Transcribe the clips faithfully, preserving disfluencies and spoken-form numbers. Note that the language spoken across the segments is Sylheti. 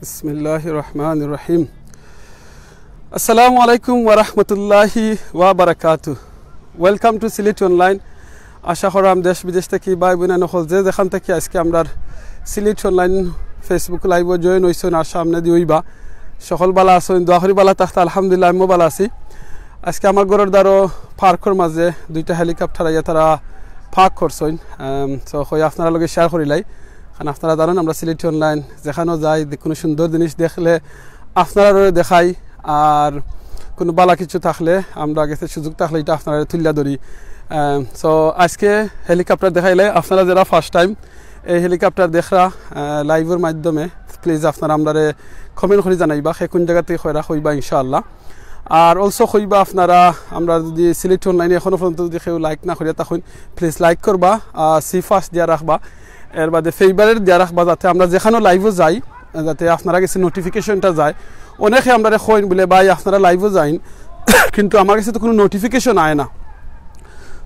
বিসমিল্লাহির রহমানির রহিম। আসসালামু আলাইকুম ওয়া রাহমাতুল্লাহি ওয়া বারাকাতু। Welcome to সিলেট অনলাইন। আশা করাম দেশ বিদেশ থাকি ভাই বইন অকল যে যেখান থাকি আজকে আমরার সিলেট অনলাইন Facebook লাইভও জয়েন অইছইন আর সামনেদি অইবা। সকল বালা আছইন, দোয়া করি বালা থাকতা। আলহামদুলিল্লাহ, আমিও বালা আছি। আজকে আমার ঘরর দ্বারো পার্কর মাঝে দুইটা হেলিকপ্টার আইয়া তারা পার্ক করছইন। তো কই আপনারার লগে শেয়ার করিলাই, কারণ আপনারা জানইন আমরা সিলেট অনলাইন যেখানো যাই, যে কোনো সুন্দর জিনিস দেখলে আপনারারে দেখাই, আর কোনো বালা কিছু থাকলে আমরা গেছে সুযোগ থাকলে ইটা আপনারারে তুলিয়া ধরি। তো আজকে হেলিকপ্টার দেখাইলে আপনারা যেরা ফার্স্ট টাইম এই হেলিকপ্টার দেখরা লাইভর মাধ্যমে, প্লিজ আপনারা আমরারে কমেন্ট করি জানাইবা কে কোন জাগা থাকি কইরা, কইবা ইনশাআল্লাহ। আর অলসো কইবা আপনারা, আমরা যদি সিলেট অনলাইনে এখনো পর্যন্ত যদি কেউ লাইক না করিয়া থাকইন, প্লিজ লাইক করবা, সি ফার্স্ট দিয়া রাখবা, এর বাদে ফেভারিট দিয়া রাখবা, যাতে আমরা যেখানো লাইভও যাই যাতে আপনারার গেছে নোটিফিকেশনটা যায়। অনেকে আমরারে কইন বুলে, "ভাই, আপনারা লাইভও যাইন, কিন্তু আমার গেছে তো কোনো নোটিফিকেশন আয় না।"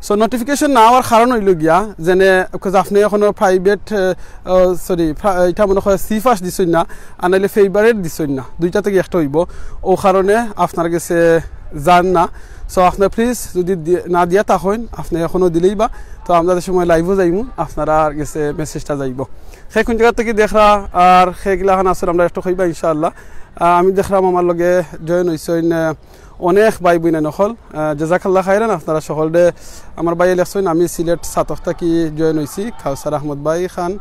সো নোটিফিকেশন না আওয়ার কারণ অইলো গিয়া, যেনে, because আপনে এখনো প্রাইভেট, সরি, ইটা মনে কয় সি ফার্স্ট দিছইন না, আর নাইলে ফেভারিট দিছইন না, দুইটা থাকি একটা অইবো, অউ কারণে আপনারার গেছে যার না। সো আপনারা প্লিজ যদি দি-, না দিয়া থাকইন, আপনে এখনো দিলাইবা, তো আমরা যে সময় লাইভও যাইমু, আপনারার গেছে মেসেজটা যাইবো। কে কোন জাগা থাকি দেখরা আর কে কিলাখান আছইন, আমরারে একটু কইবা ইনশাআল্লাহ। আমি দেখরাম আমার লগে জয়েন অইছইন অনেক ভাই বইন অকল, জাজাকাল্লাহ খাইরান। আপনারা সকলরে, আমার ভাইয়ে লেখছইন, "আমি সিলেট ছাতক থাকি জয়েন অইছি", কাউসার আহমদ ভাই খান,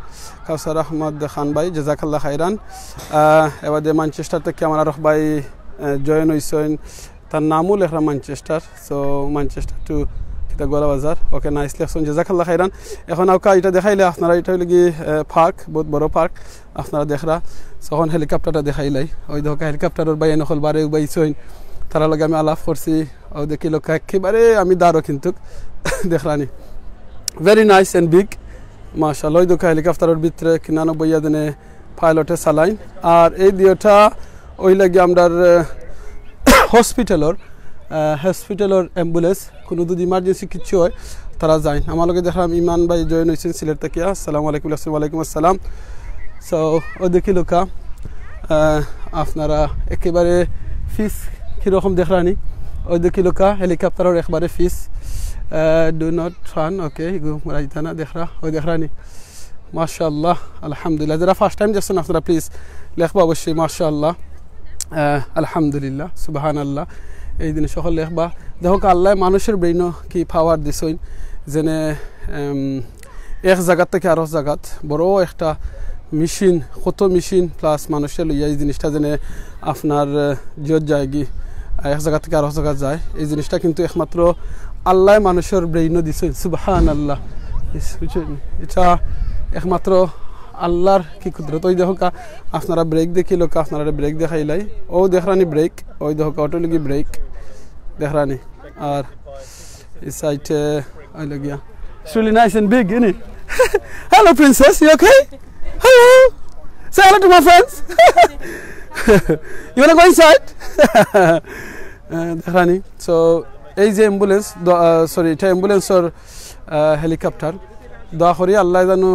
কাউসার আহমদ খান ভাই, জাজাকাল্লাহ খাইরান। এবাদে ম্যানচেস্টার থাকি আমার আরক ভাই জয়েন অইছইন, তার নামও লেখরা ম্যানচেস্টার। সো ম্যানচেস্টার টু কিতা গোয়ালা বাজার। ওকে, নাইস লেখছইন, জাজাকাল্লাহ খাইরান। এখন আউক্কা ইটা দেখাইলে আপনারা, ইটা অইলো গি পার্ক, বহুত বড় পার্ক আপনারা দেখরা। সো এখন হেলিকপ্টারটা দেখাইলাই, ওই দেখো হেলিকপ্টারর ভাই অকল বারে উবাইছইন, তারার লগে আমি আলাপ করছি। ওই দেখিলাউক্কা একেবারে আমি দ্বারো কিন্তু দেখরানি, very nice and big, মাশাআল্লাহ। ওই দেখো হেলিকপ্টারর ভিতরে কিনানো বইয়া দেনে পাইলটে চালাইন। আর এই দুইটা অইলা গি আমরার হসপিটালর, হসপিটালর অ্যাম্বুলেন্স, কোনো যদি ইমার্জেন্সি কিছু হয় তারা যাইন। আমার লগে দেখরাম ইমান ভাই জয়েন অইছইন সিলেট থাকিয়া। আসসালামু আলাইকুম। ওয়ালাইকুম আসসালাম। সো ওই দেখিলাউক্কা আপনারা একেবারে পিছ কিরকম দেখরানি, ওই দেখিলাউক্কা হেলিকপ্টারর একবারে পিছ। Do not run, ওকে, এগু মারা যাইতা না, দেখরা, ওই দেখরানি। মাশাআল্লাহ, আলহামদুলিল্লাহ। যেরা ফার্স্ট টাইম দেখছইন আপনারা প্লিজ লেখবা অবশ্যই মাশাআল্লাহ, আলহামদুলিল্লাহ, সুবহানাল্লাহ। এই জিনিস অকল লেখবা। দেখউক্কা আল্লায় মানুষর ব্রেইনো কি পাওয়ার দিছইন, যেনে এক জাগাত থাকি আরক জাগাত বড় একটা মেশিন, কত মেশিন প্লাস মানুষে লইয়া এই জিনিসটা যেনে আপনার জিয়ত যায়গি, এক জাগা থাকি আরক জাগাত যায়। এই জিনিসটা কিন্তু একমাত্র আল্লায় মানুষর ব্রেইনো দিছইন। সুবহানাল্লাহ। ইটা একমাত্র আল্লার কি কুদরত। ওই দেখউক্কা আপনারা ব্রেক দেখিলাউক্কা, আপনারারে ব্রেক দেখাইলাই। ও দেখরানি ব্রেক, ওই দেখউক্কা অটো অইলো গি ব্রেক দেখরানি। আর এই সাইডে অইলো গিয়া, it's really nice and big, isn't it? Hello, princess, you okay? Hello. Say hello to my friends. You wanna go inside? দেখরানি। সো এই যে অ্যাম্বুলেন্স, সরি, ইটা অ্যাম্বুলেন্সর হেলিকপ্টার। দোয়া করি আল্লায় জানু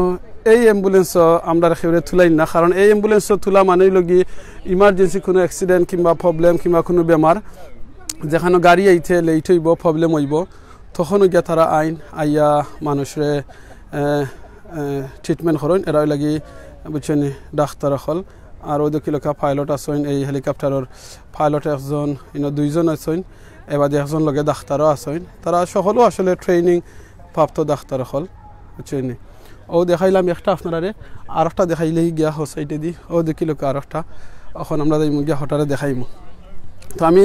এই অ্যাম্বুলেন্সো আমরারে কেউরে তুলাইন না, কারণ এই অ্যাম্বুলেন্সো তুলা মানে অইলো গি ইমার্জেন্সি কোনো অ্যাক্সিডেন্ট কিংবা প্রবলেম কিংবা কোনো বেমার, যেখানো গাড়ি আইতে লেট অইবো, প্রবলেম অইবো, তখন গিয়া তারা আইন, আইয়া মানুষরে ট্রিটমেন্ট করইন। এরা অইলা গি, বুঝছইন নি, ডাক্তার অকল। আর ওই দেখিলাউক্কা পাইলট আছইন, এই হেলিকপ্টারর পাইলট একজন, ইনো দুইজন আছইন, এবাদে একজন লগে ডাক্তারও আছইন। তারা সকলও আসলে ট্রেনিং প্রাপ্ত ডাক্তার অকল, বুঝছইন নি। ও দেখাইলাম একটা আপনারারে, আরকটা দেখাইলেই গিয়া হো সাইডেদি, ও দেখিলাউক্কা আরকটা। এখন আমরা যাইমু গিয়া হটারে দেখাইমু। তো আমি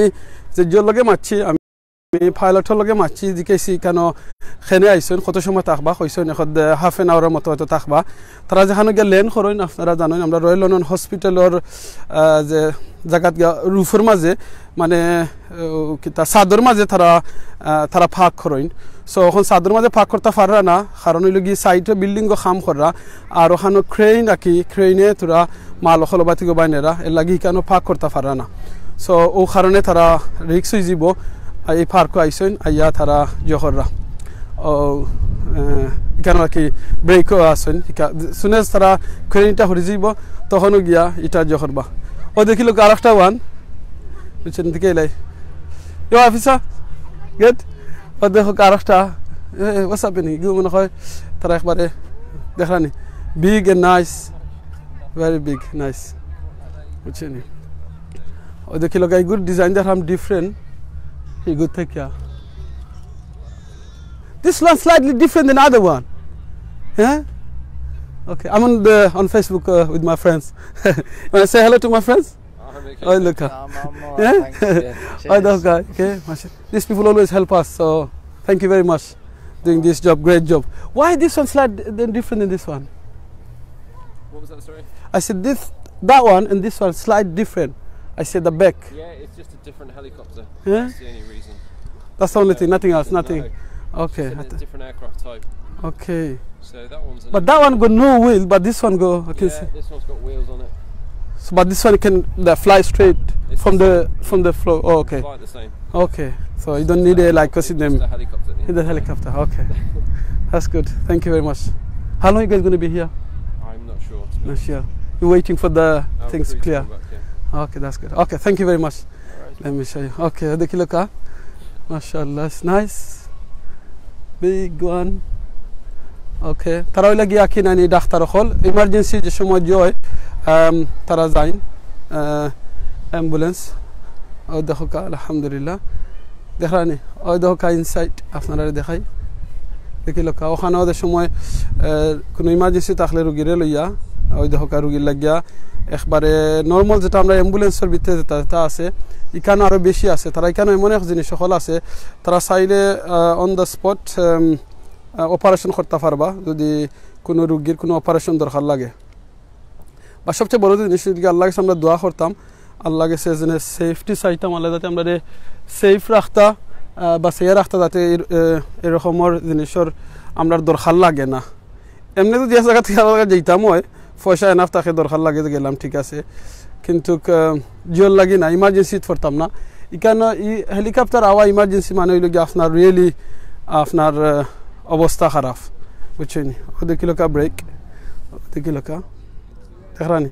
যে জিওর লগে মাতছি, আমি পাইলটর লগে মাতছি, জিকাইছি কেনে আইছইন, কত সময় থাকবা, কইছইন এখন হাফ এন আওয়ারর মতো হয়তো থাকবা। তারা যেখানো গিয়া ল্যান্ড করইন, আপনারা জানইন আমরা রয়্যাল লন্ডন হসপিটালর যে জাগাত গিয়া রুফর মাঝে, মানে কিতা ছাদর মাঝে তারা তারা পার্ক করইন। সো এখন ছাদর মাঝে পার্ক করতা পাররা না, কারণ অইলো গি সাইডো বিল্ডিংও কাম কররা, আর ওখানো ক্রেইন রাখি, ক্রেইনে তোরা মাল অকল বাতিগো বাইনেরা, এর লাগি ইখানো পার্ক করতা পাররা না। সো ও কারণে তারা রিস্ক অইযিবো এই পার্কো আইছইন, আইয়া তারা ইয়ে কররা, ও আহ, ইখানো আর কি ব্রেকও আছে। সুনেজ তারা ক্রেনটা হরি যাইব, তখনও গিয়া ইটা জোর করবা। ও দেখিল আরেকটা ওয়ান, বুঝছেন, দিকে এলাই। You officer, good. ও দেখো আরেকটা, এ, এ, what's happening? ইগু মনে হয় তারা একবারে দেখরানি। Big and nice, very big, nice। বুঝছেন? ও দেখিল, ইগুর ডিজাইন দেখলাম ডিফারেন্ট, ইগুর থেকে। This one slightly different than other one. Yeah? Okay, I'm on the, on Facebook, uh, with my friends. You wanna say hello to my friends? Oh, look. Um, um, uh, yeah? Thank you. Yeah. Oh, cheers. Okay, okay. These people always help us, so thank you very much. Doing this job, great job. Why this one slightly different than this one? What was that, sorry? I said this, that one and this one slight different. I said the back. Yeah, it's just a different helicopter. Yeah? That's the only reason. That's the only thing, nothing else, nothing. No. Okay. It's a different aircraft type. Okay. So that one's a little bit. But that one got no wheel, but this one go, I can see. Yeah, this one's got wheels on it. So, but this one can, the, fly straight from the, from the floor. Oh, okay. Fly the same. Okay. So you don't need a, like, what's its name? Just a helicopter, yeah. It's a helicopter. Okay. That's good. Thank you very much. How long you guys gonna be here? I'm not sure, to be honest. Not sure. You're waiting for the things clear. Our crew to come back, yeah. Okay, that's good. Okay, thank you very much. Let me show you. Okay, দেখিল কা? MashaAllah, it's nice. Big one. Okay, তারা অইলা গিয়া কিতা নানি ডাক্তার অকল, ইমার্জেন্সি যে সময় যে অয়, আম, তারা যাইন, আহ, অ্যাম্বুলেন্স। ও দেখো কা, আলহামদুলিল্লাহ। দেখরানি, ওই দেখো কা ইনসাইড, আপনারারে দেখাই। দেখিল কা, ওখানো ওদের সময়, আহ, কুনু ইমার্জেন্সি থাকলে রুগীরে লইয়া, ওই দেখো কা রুগীর লাগিয়া একবারে নরমাল যেটা আমরা অ্যাম্বুলেন্সর ভিতরে যেটা, যেটা আছে, ইখানো আরো বেশি আছে। তারা ইখানো এমন এক জিনিস অকল আছে, তারা চাইলে, আহ, on the spot, আম, আহ, অপারেশন করতা পারবা, যদি কুনু রুগীর কুনু অপারেশন দরকার লাগে। বা সবচেয়ে বড় জিনিস অইলো কি, আল্লাহর গেছে আমরা দোয়া করতাম, আল্লাহর গেছে যেন সেফটি চাইতাম, আল্লাহ যাতে আমরারে সেফ রাখতা, আহ, বাঁচাইয়া রাখতা, যাতে এর-, এ-, এরকমর জিনিসর আমরার দরকার লাগে না। এমনে যদি এক জাগা থাকি আরক জাগাত যাইতাম অয়, পয়সা এনাফ থাকে, দরকার লাগে যে গেলাম, ঠিক আছে, কিন্তু, আহ, জিওর লাগি না, ইমার্জেন্সিত পড়তাম না। ইখানো ই হেলিকপ্টার আওয়া ইমার্জেন্সি মানে অইলো গিয়া আপনার রিয়েলি আপনার, আহ, অবস্থা খারাপ, বুঝছইন নি? ও দেখিল কা ব্রেক, ও দেখিল কা, দেখরানি,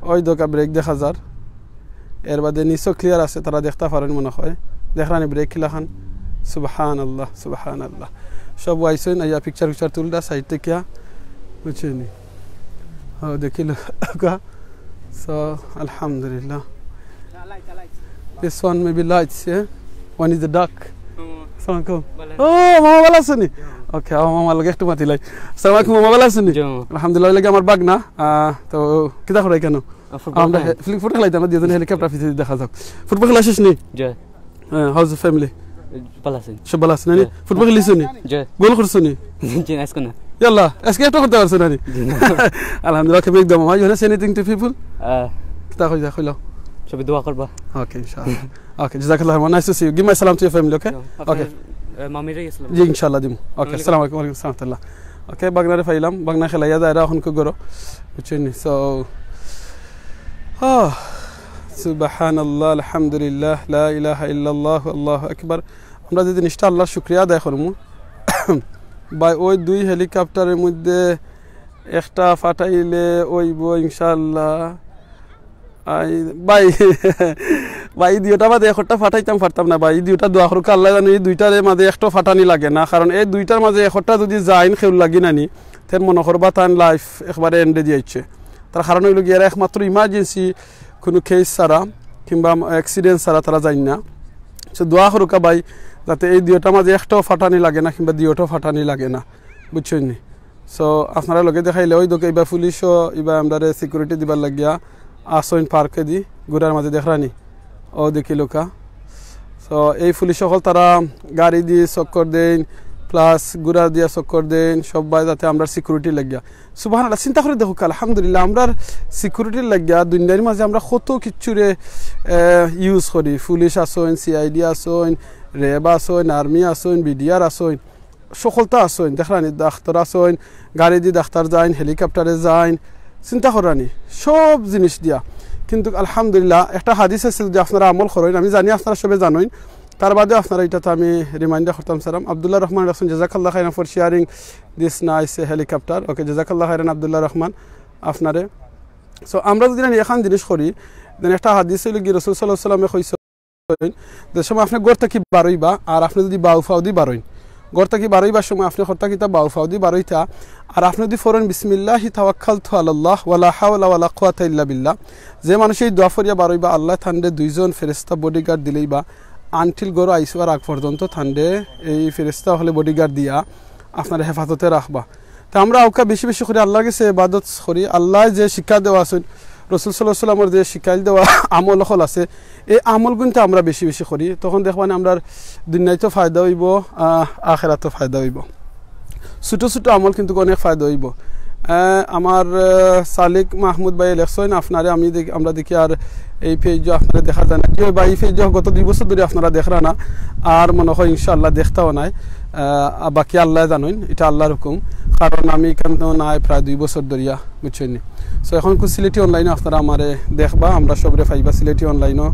ওই দেখো কা ব্রেক দেখা যার। এর বাদে নিচও ক্লিয়ার আছে, তারা দেখতা পারইন মনে হয়। দেখরানি ব্রেক কিলাখান, সুবহানাল্লাহ, সুবহানাল্লাহ। সব আইছইন, আইয়া পিকচার উকচার তুলরা সাইড থাকিয়া, বুঝছইন নি? ও দেখিল কা। So, আলহামদুলিল্লাহ। This one maybe lights, yeah? One is the dark. আসসালামু আলাইকুম। ও, মামা ভালা আছইন নি? ওকে, আমার মামার লগে একটু মাতিলাই। আসসালামু আলাইকুম, মামা ভালা আছইন নি? জি, মামা। আলহামদুলিল্লাহ, অউ লাগি আমার ভাগনা। আহ, তো কিতা করইন ইখানো? আহ, ফুটবল আমরা খেলা। হে-, ফিল্ড ফুটবল খেলাইতাম না, দুইজনে হেলিকপ্টার পিছে দেখা যাক। ফুটবল খেলা শেষ নি? জি। হ্যাঁ, how's the family? ভালা আছইন। সব ভালা আছইন নি? জি। ফুটবল খেলিছো নি? জি। গোল করছো নি? জি না, আজকে না। ইয়াল্লা, আজকে একটা করতা পারছো না নি? জি না। আলহামদুলিল্লাহ, okay, big দম। You wanna say anything to people? আহ, কিতা কইতা, কইলাও। সবে দোয়া করবা। Okay, ইনশাআল্লাহ। Okay, জাযাকাল্লাহ খাইরান। Nice to see you. Give my salam to your family, okay? জি, আপনার, okay। আহ, মামিরে সালাম। জি, ইনশাআল্লাহ দিমু। Okay, আসসালামু আলাইকুম। আসসালামু আলাইকুম ওয়া রাহমাতুল্লাহ। Okay, ভাগনারে পাইলাম, ভাগনা খেলাইয়া যায়, এরা এখন কি করো? বুঝছইন নি? So, আহ, সুবহানাল্লাহ, আলহামদুলিল্লাহ, লা ইলাহা ইল্লাল্লাহ, আল্লাহু আকবার। আমরা যে জিনিসটা আল্লাহর শুকরিয়া আদায় করমু, ভাই, ওই দুই হেলিকপ্টারের মধ্যে একটা ফাটাইলে অইবো ইনশাআল্লাহ। আই, ভাই, ভাই, ই দুইটার মাঝে একটা ফাটাইতাম পারতাম না, ভাই। ই দুইটা দোয়া করুক, আল্লাহ জানে, ই দুইটার মাঝে একটা ফাটানি লাগে না, কারণ এই দুইটার মাঝে একটা যদি যাইন কেউর লাগি নানি, তেন মনে করবা তান লাইফ একবারে এন্ডে দিয়াইছে। তার কারণ অইলো গিয়া, এরা একমাত্র ইমার্জেন্সি কুনু কেস ছাড়া কিংবা অ্যাক্সিডেন্ট ছাড়া তারা যাইন না। So, দোয়া করুকা ভাই, যাতে এই দুইটার মাঝে একটাও ফাটানি লাগে না কিংবা দুইটাও ফাটানি লাগে না, বুঝছইন নি? So, আপনারা লগে দেখাইলে ওই দেখো, ইবা পুলিশও, ইবা আমরারে সিকিউরিটি দিবার লাগিয়া আছইন পার্কে দি, ঘুরার মাঝে দেখরানি। ও দেখিল কা। So, এই পুলিশ অকল তারা গাড়ি দি চক্কর দেইন, plus ঘুরা দিয়া চক্কর দেইন, সবাই যাতে আমরার সিকিউরিটি লাগিয়া। সুবহানাল্লাহ, চিন্তা করি দেখো, আলহামদুলিল্লাহ, আমরার সিকিউরিটির লাগিয়া দুনিয়ার মাঝে আমরা কত কিচ্ছুরে, আহ, ইউজ করি। পুলিশ আছইন, সিআইডি আছইন, র‍্যাব আছইন, আর্মি আছইন, বিডিআর আছইন, সকলতা আছইন, দেখরানি, ডাক্তার আছইন, গাড়ি দি ডাক্তার যাইন, হেলিকপ্টারে যাইন, চিন্তা কররানি, সব জিনিস দিয়া। কিন্তু আলহামদুলিল্লাহ, একটা হাদিস আছে, যদি আপনারা আমল করইন, আমি জানি আপনারা সবে জানইন, তার বাদে আপনারা ইটাতে আমি reminder করতাম চাইরাম, আব্দুল্লাহ রহমান রাসুল, "জাজাকাল্লাহ খাইরান for sharing this nice helicopter।" ওকে, জাজাকাল্লাহ খাইরান আব্দুল্লাহ রহমান আপনারে। So আমরা যদি না এখান জিনিস করি, then একটা হাদিস অইলো কি, রসুল সাল্লাল্লাহু আলাইহি ওয়াসাল্লামে কইছইন, যে সময় আপনে ঘর থাকি বারইবা, আর আপনে যদি বাউ ফাউদি বারইন, ঘর থাকি বারইবার সময় আপনে করতা কিতা, বাউ ফাউদি বারইতা, আর আপনে যদি ফড়ইন, "বিসমিল্লাহি তাওয়াক্কালতু আলাল্লাহ ওয়ালা হাওলা ওয়ালা কুওয়াতা ইল্লা বিল্লাহ", যে মানুষ এই দোয়া ফড়িয়া বারইবা, আল্লায় তানরে দুইজন ফেরেশতা bodyguard দিলাইবা, until ঘরো আইসবার আগ পর্যন্ত তানরে এই ফেরেশতা অকলে bodyguard দিয়া আপনারে হেফাজতে রাখবা। তে আমরা অউক্কা বেশি বেশি করি আল্লার গেছে ইবাদত করি। আল্লায় যে শিক্ষা দেওয়া আছইন, রসুল সাল্লাল্লাহু আলাইহি ওয়াসাল্লামর যে শিখাইল দেওয়া আমল অকল আছে, এই আমলগুনতা আমরা বেশি বেশি করি, তখন দেখবানি আমরার দুনিয়াইতো ফায়দা অইবো, আহ, আখেরাতো ফায়দা অইবো। ছোট ছোট আমল কিন্তু অনেক ফায়দা অইবো। আহ, আমার, আহ, সালিক মাহমুদ ভাইয়ে লেখছইন, আপনারে আমি দেখ-, আমরা দেখি আর এই page আপনারে দেখা যায় না। কি অয় বা, এই page গত দুই বছর ধরি আপনারা দেখরা না, আর মনে অয় ইনশাআল্লাহ দেখতাও নায়। আহ, বাকি আল্লায় জানইন, ইটা আল্লার হুকুম। কারণ আমি ইখানো নাই প্রায় দুই বছর ধরিয়া, বুঝছইন নি? So এখন কু সিলেটি online-ও আপনারা আমারে দেখবা, আমরা সবরে পাইবা সিলেটি online-ও।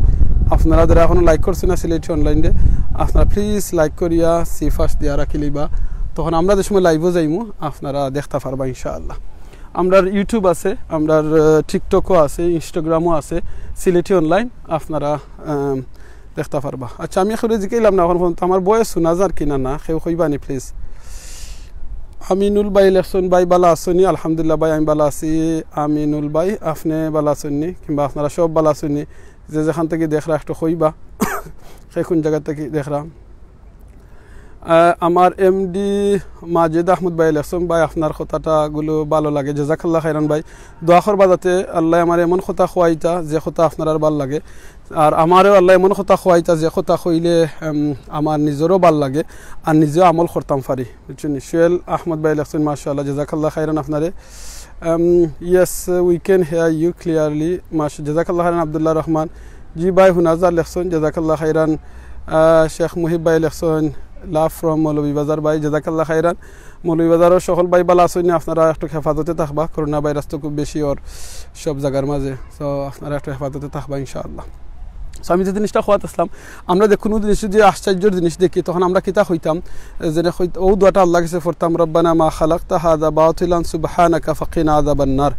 আপনারা যারা এখনো like করছইন না সিলেটি online-এ, আপনারা please like করিয়া see first দিয়া রাখিলিবা। তখন আমরা যে সময় live-ও যাইমু, আপনারা দেখতা পারবা ইনশাআল্লাহ। আমরার YouTube আছে, আমরার, আহ, TikTok-ও আছে, Instagram-ও আছে, সিলেটি online, আপনারা, আম, দেখতা পারবা। আচ্ছা, আমি এখনো জিকাইলাম না, এখন পর্যন্ত আমার voice হুনা যার কি না, না, কেউ কইবানি please। আমিনুল ভাই লেখছইন, "ভাই বালা আছইন নি?" আলহামদুলিল্লাহ ভাই, আমি বালা আছি। আমিনুল ভাই, আপনে বালা আছইন নি? কিংবা আপনারা সব বালা আছইন নি? যে যেখান থাকি দেখরা একটু কইবা, কে কুন জাগা থাকি দেখরা। আহ, আমার MD মাজেদ আহমদ ভাই লেখছইন, "ভাই আপনার কথাটা গুলো ভালা লাগে, জাজাকাল্লাহ খাইরান ভাই। দোয়া করবা যাতে আল্লায় আমারে এমন কথা কওয়াইতা যে কথা আপনারার ভালা লাগে, আর আমারেও আল্লায় এমন কথা কওয়াইতা যে কথা কইলে, উম, আমার নিজরও ভালা লাগে আর নিজেও আমল করতাম পারি।" বুঝছইন নি? সুয়েল আহমদ ভাই লেখছইন, "মাশাআল্লাহ, জাজাকাল্লাহ খাইরান আপনারে।" Um, yes, we can hear you clearly. মাশ-, জাজাকাল্লাহ খাইরান আব্দুল্লাহ রহমান। জি ভাই, হুনা যার লেখছইন, জাজাকাল্লাহ খাইরান। আহ, শেখ মুহিব ভাই লেখছইন, "Love from মৌলভীবাজার ভাই", জাজাকাল্লাহ খাইরান। মৌলভীবাজারর সকল ভাই বালা আছইন নি? আপনারা একটু হেফাজতে থাকবা, করোনা ভাইরাস তো খুব বেশি অর সব জাগার মাঝে, so আপনারা একটু হেফাজতে থাকবা ইনশাআল্লাহ। So আমি যে জিনিসটা কওয়াত আছলাম, আমরা যে কুনু জিনিস যদি আশ্চর্যর জিনিস দেখি, তখন আমরা কিতা কইতাম? এ, যেনে কইত-, অউ দোয়াটা আল্লার গেছে পড়তাম, "রব্বানা মা খালাকতা হাযা বাতিলান সুবহানাকা ফাকিনা আযাবান নার।"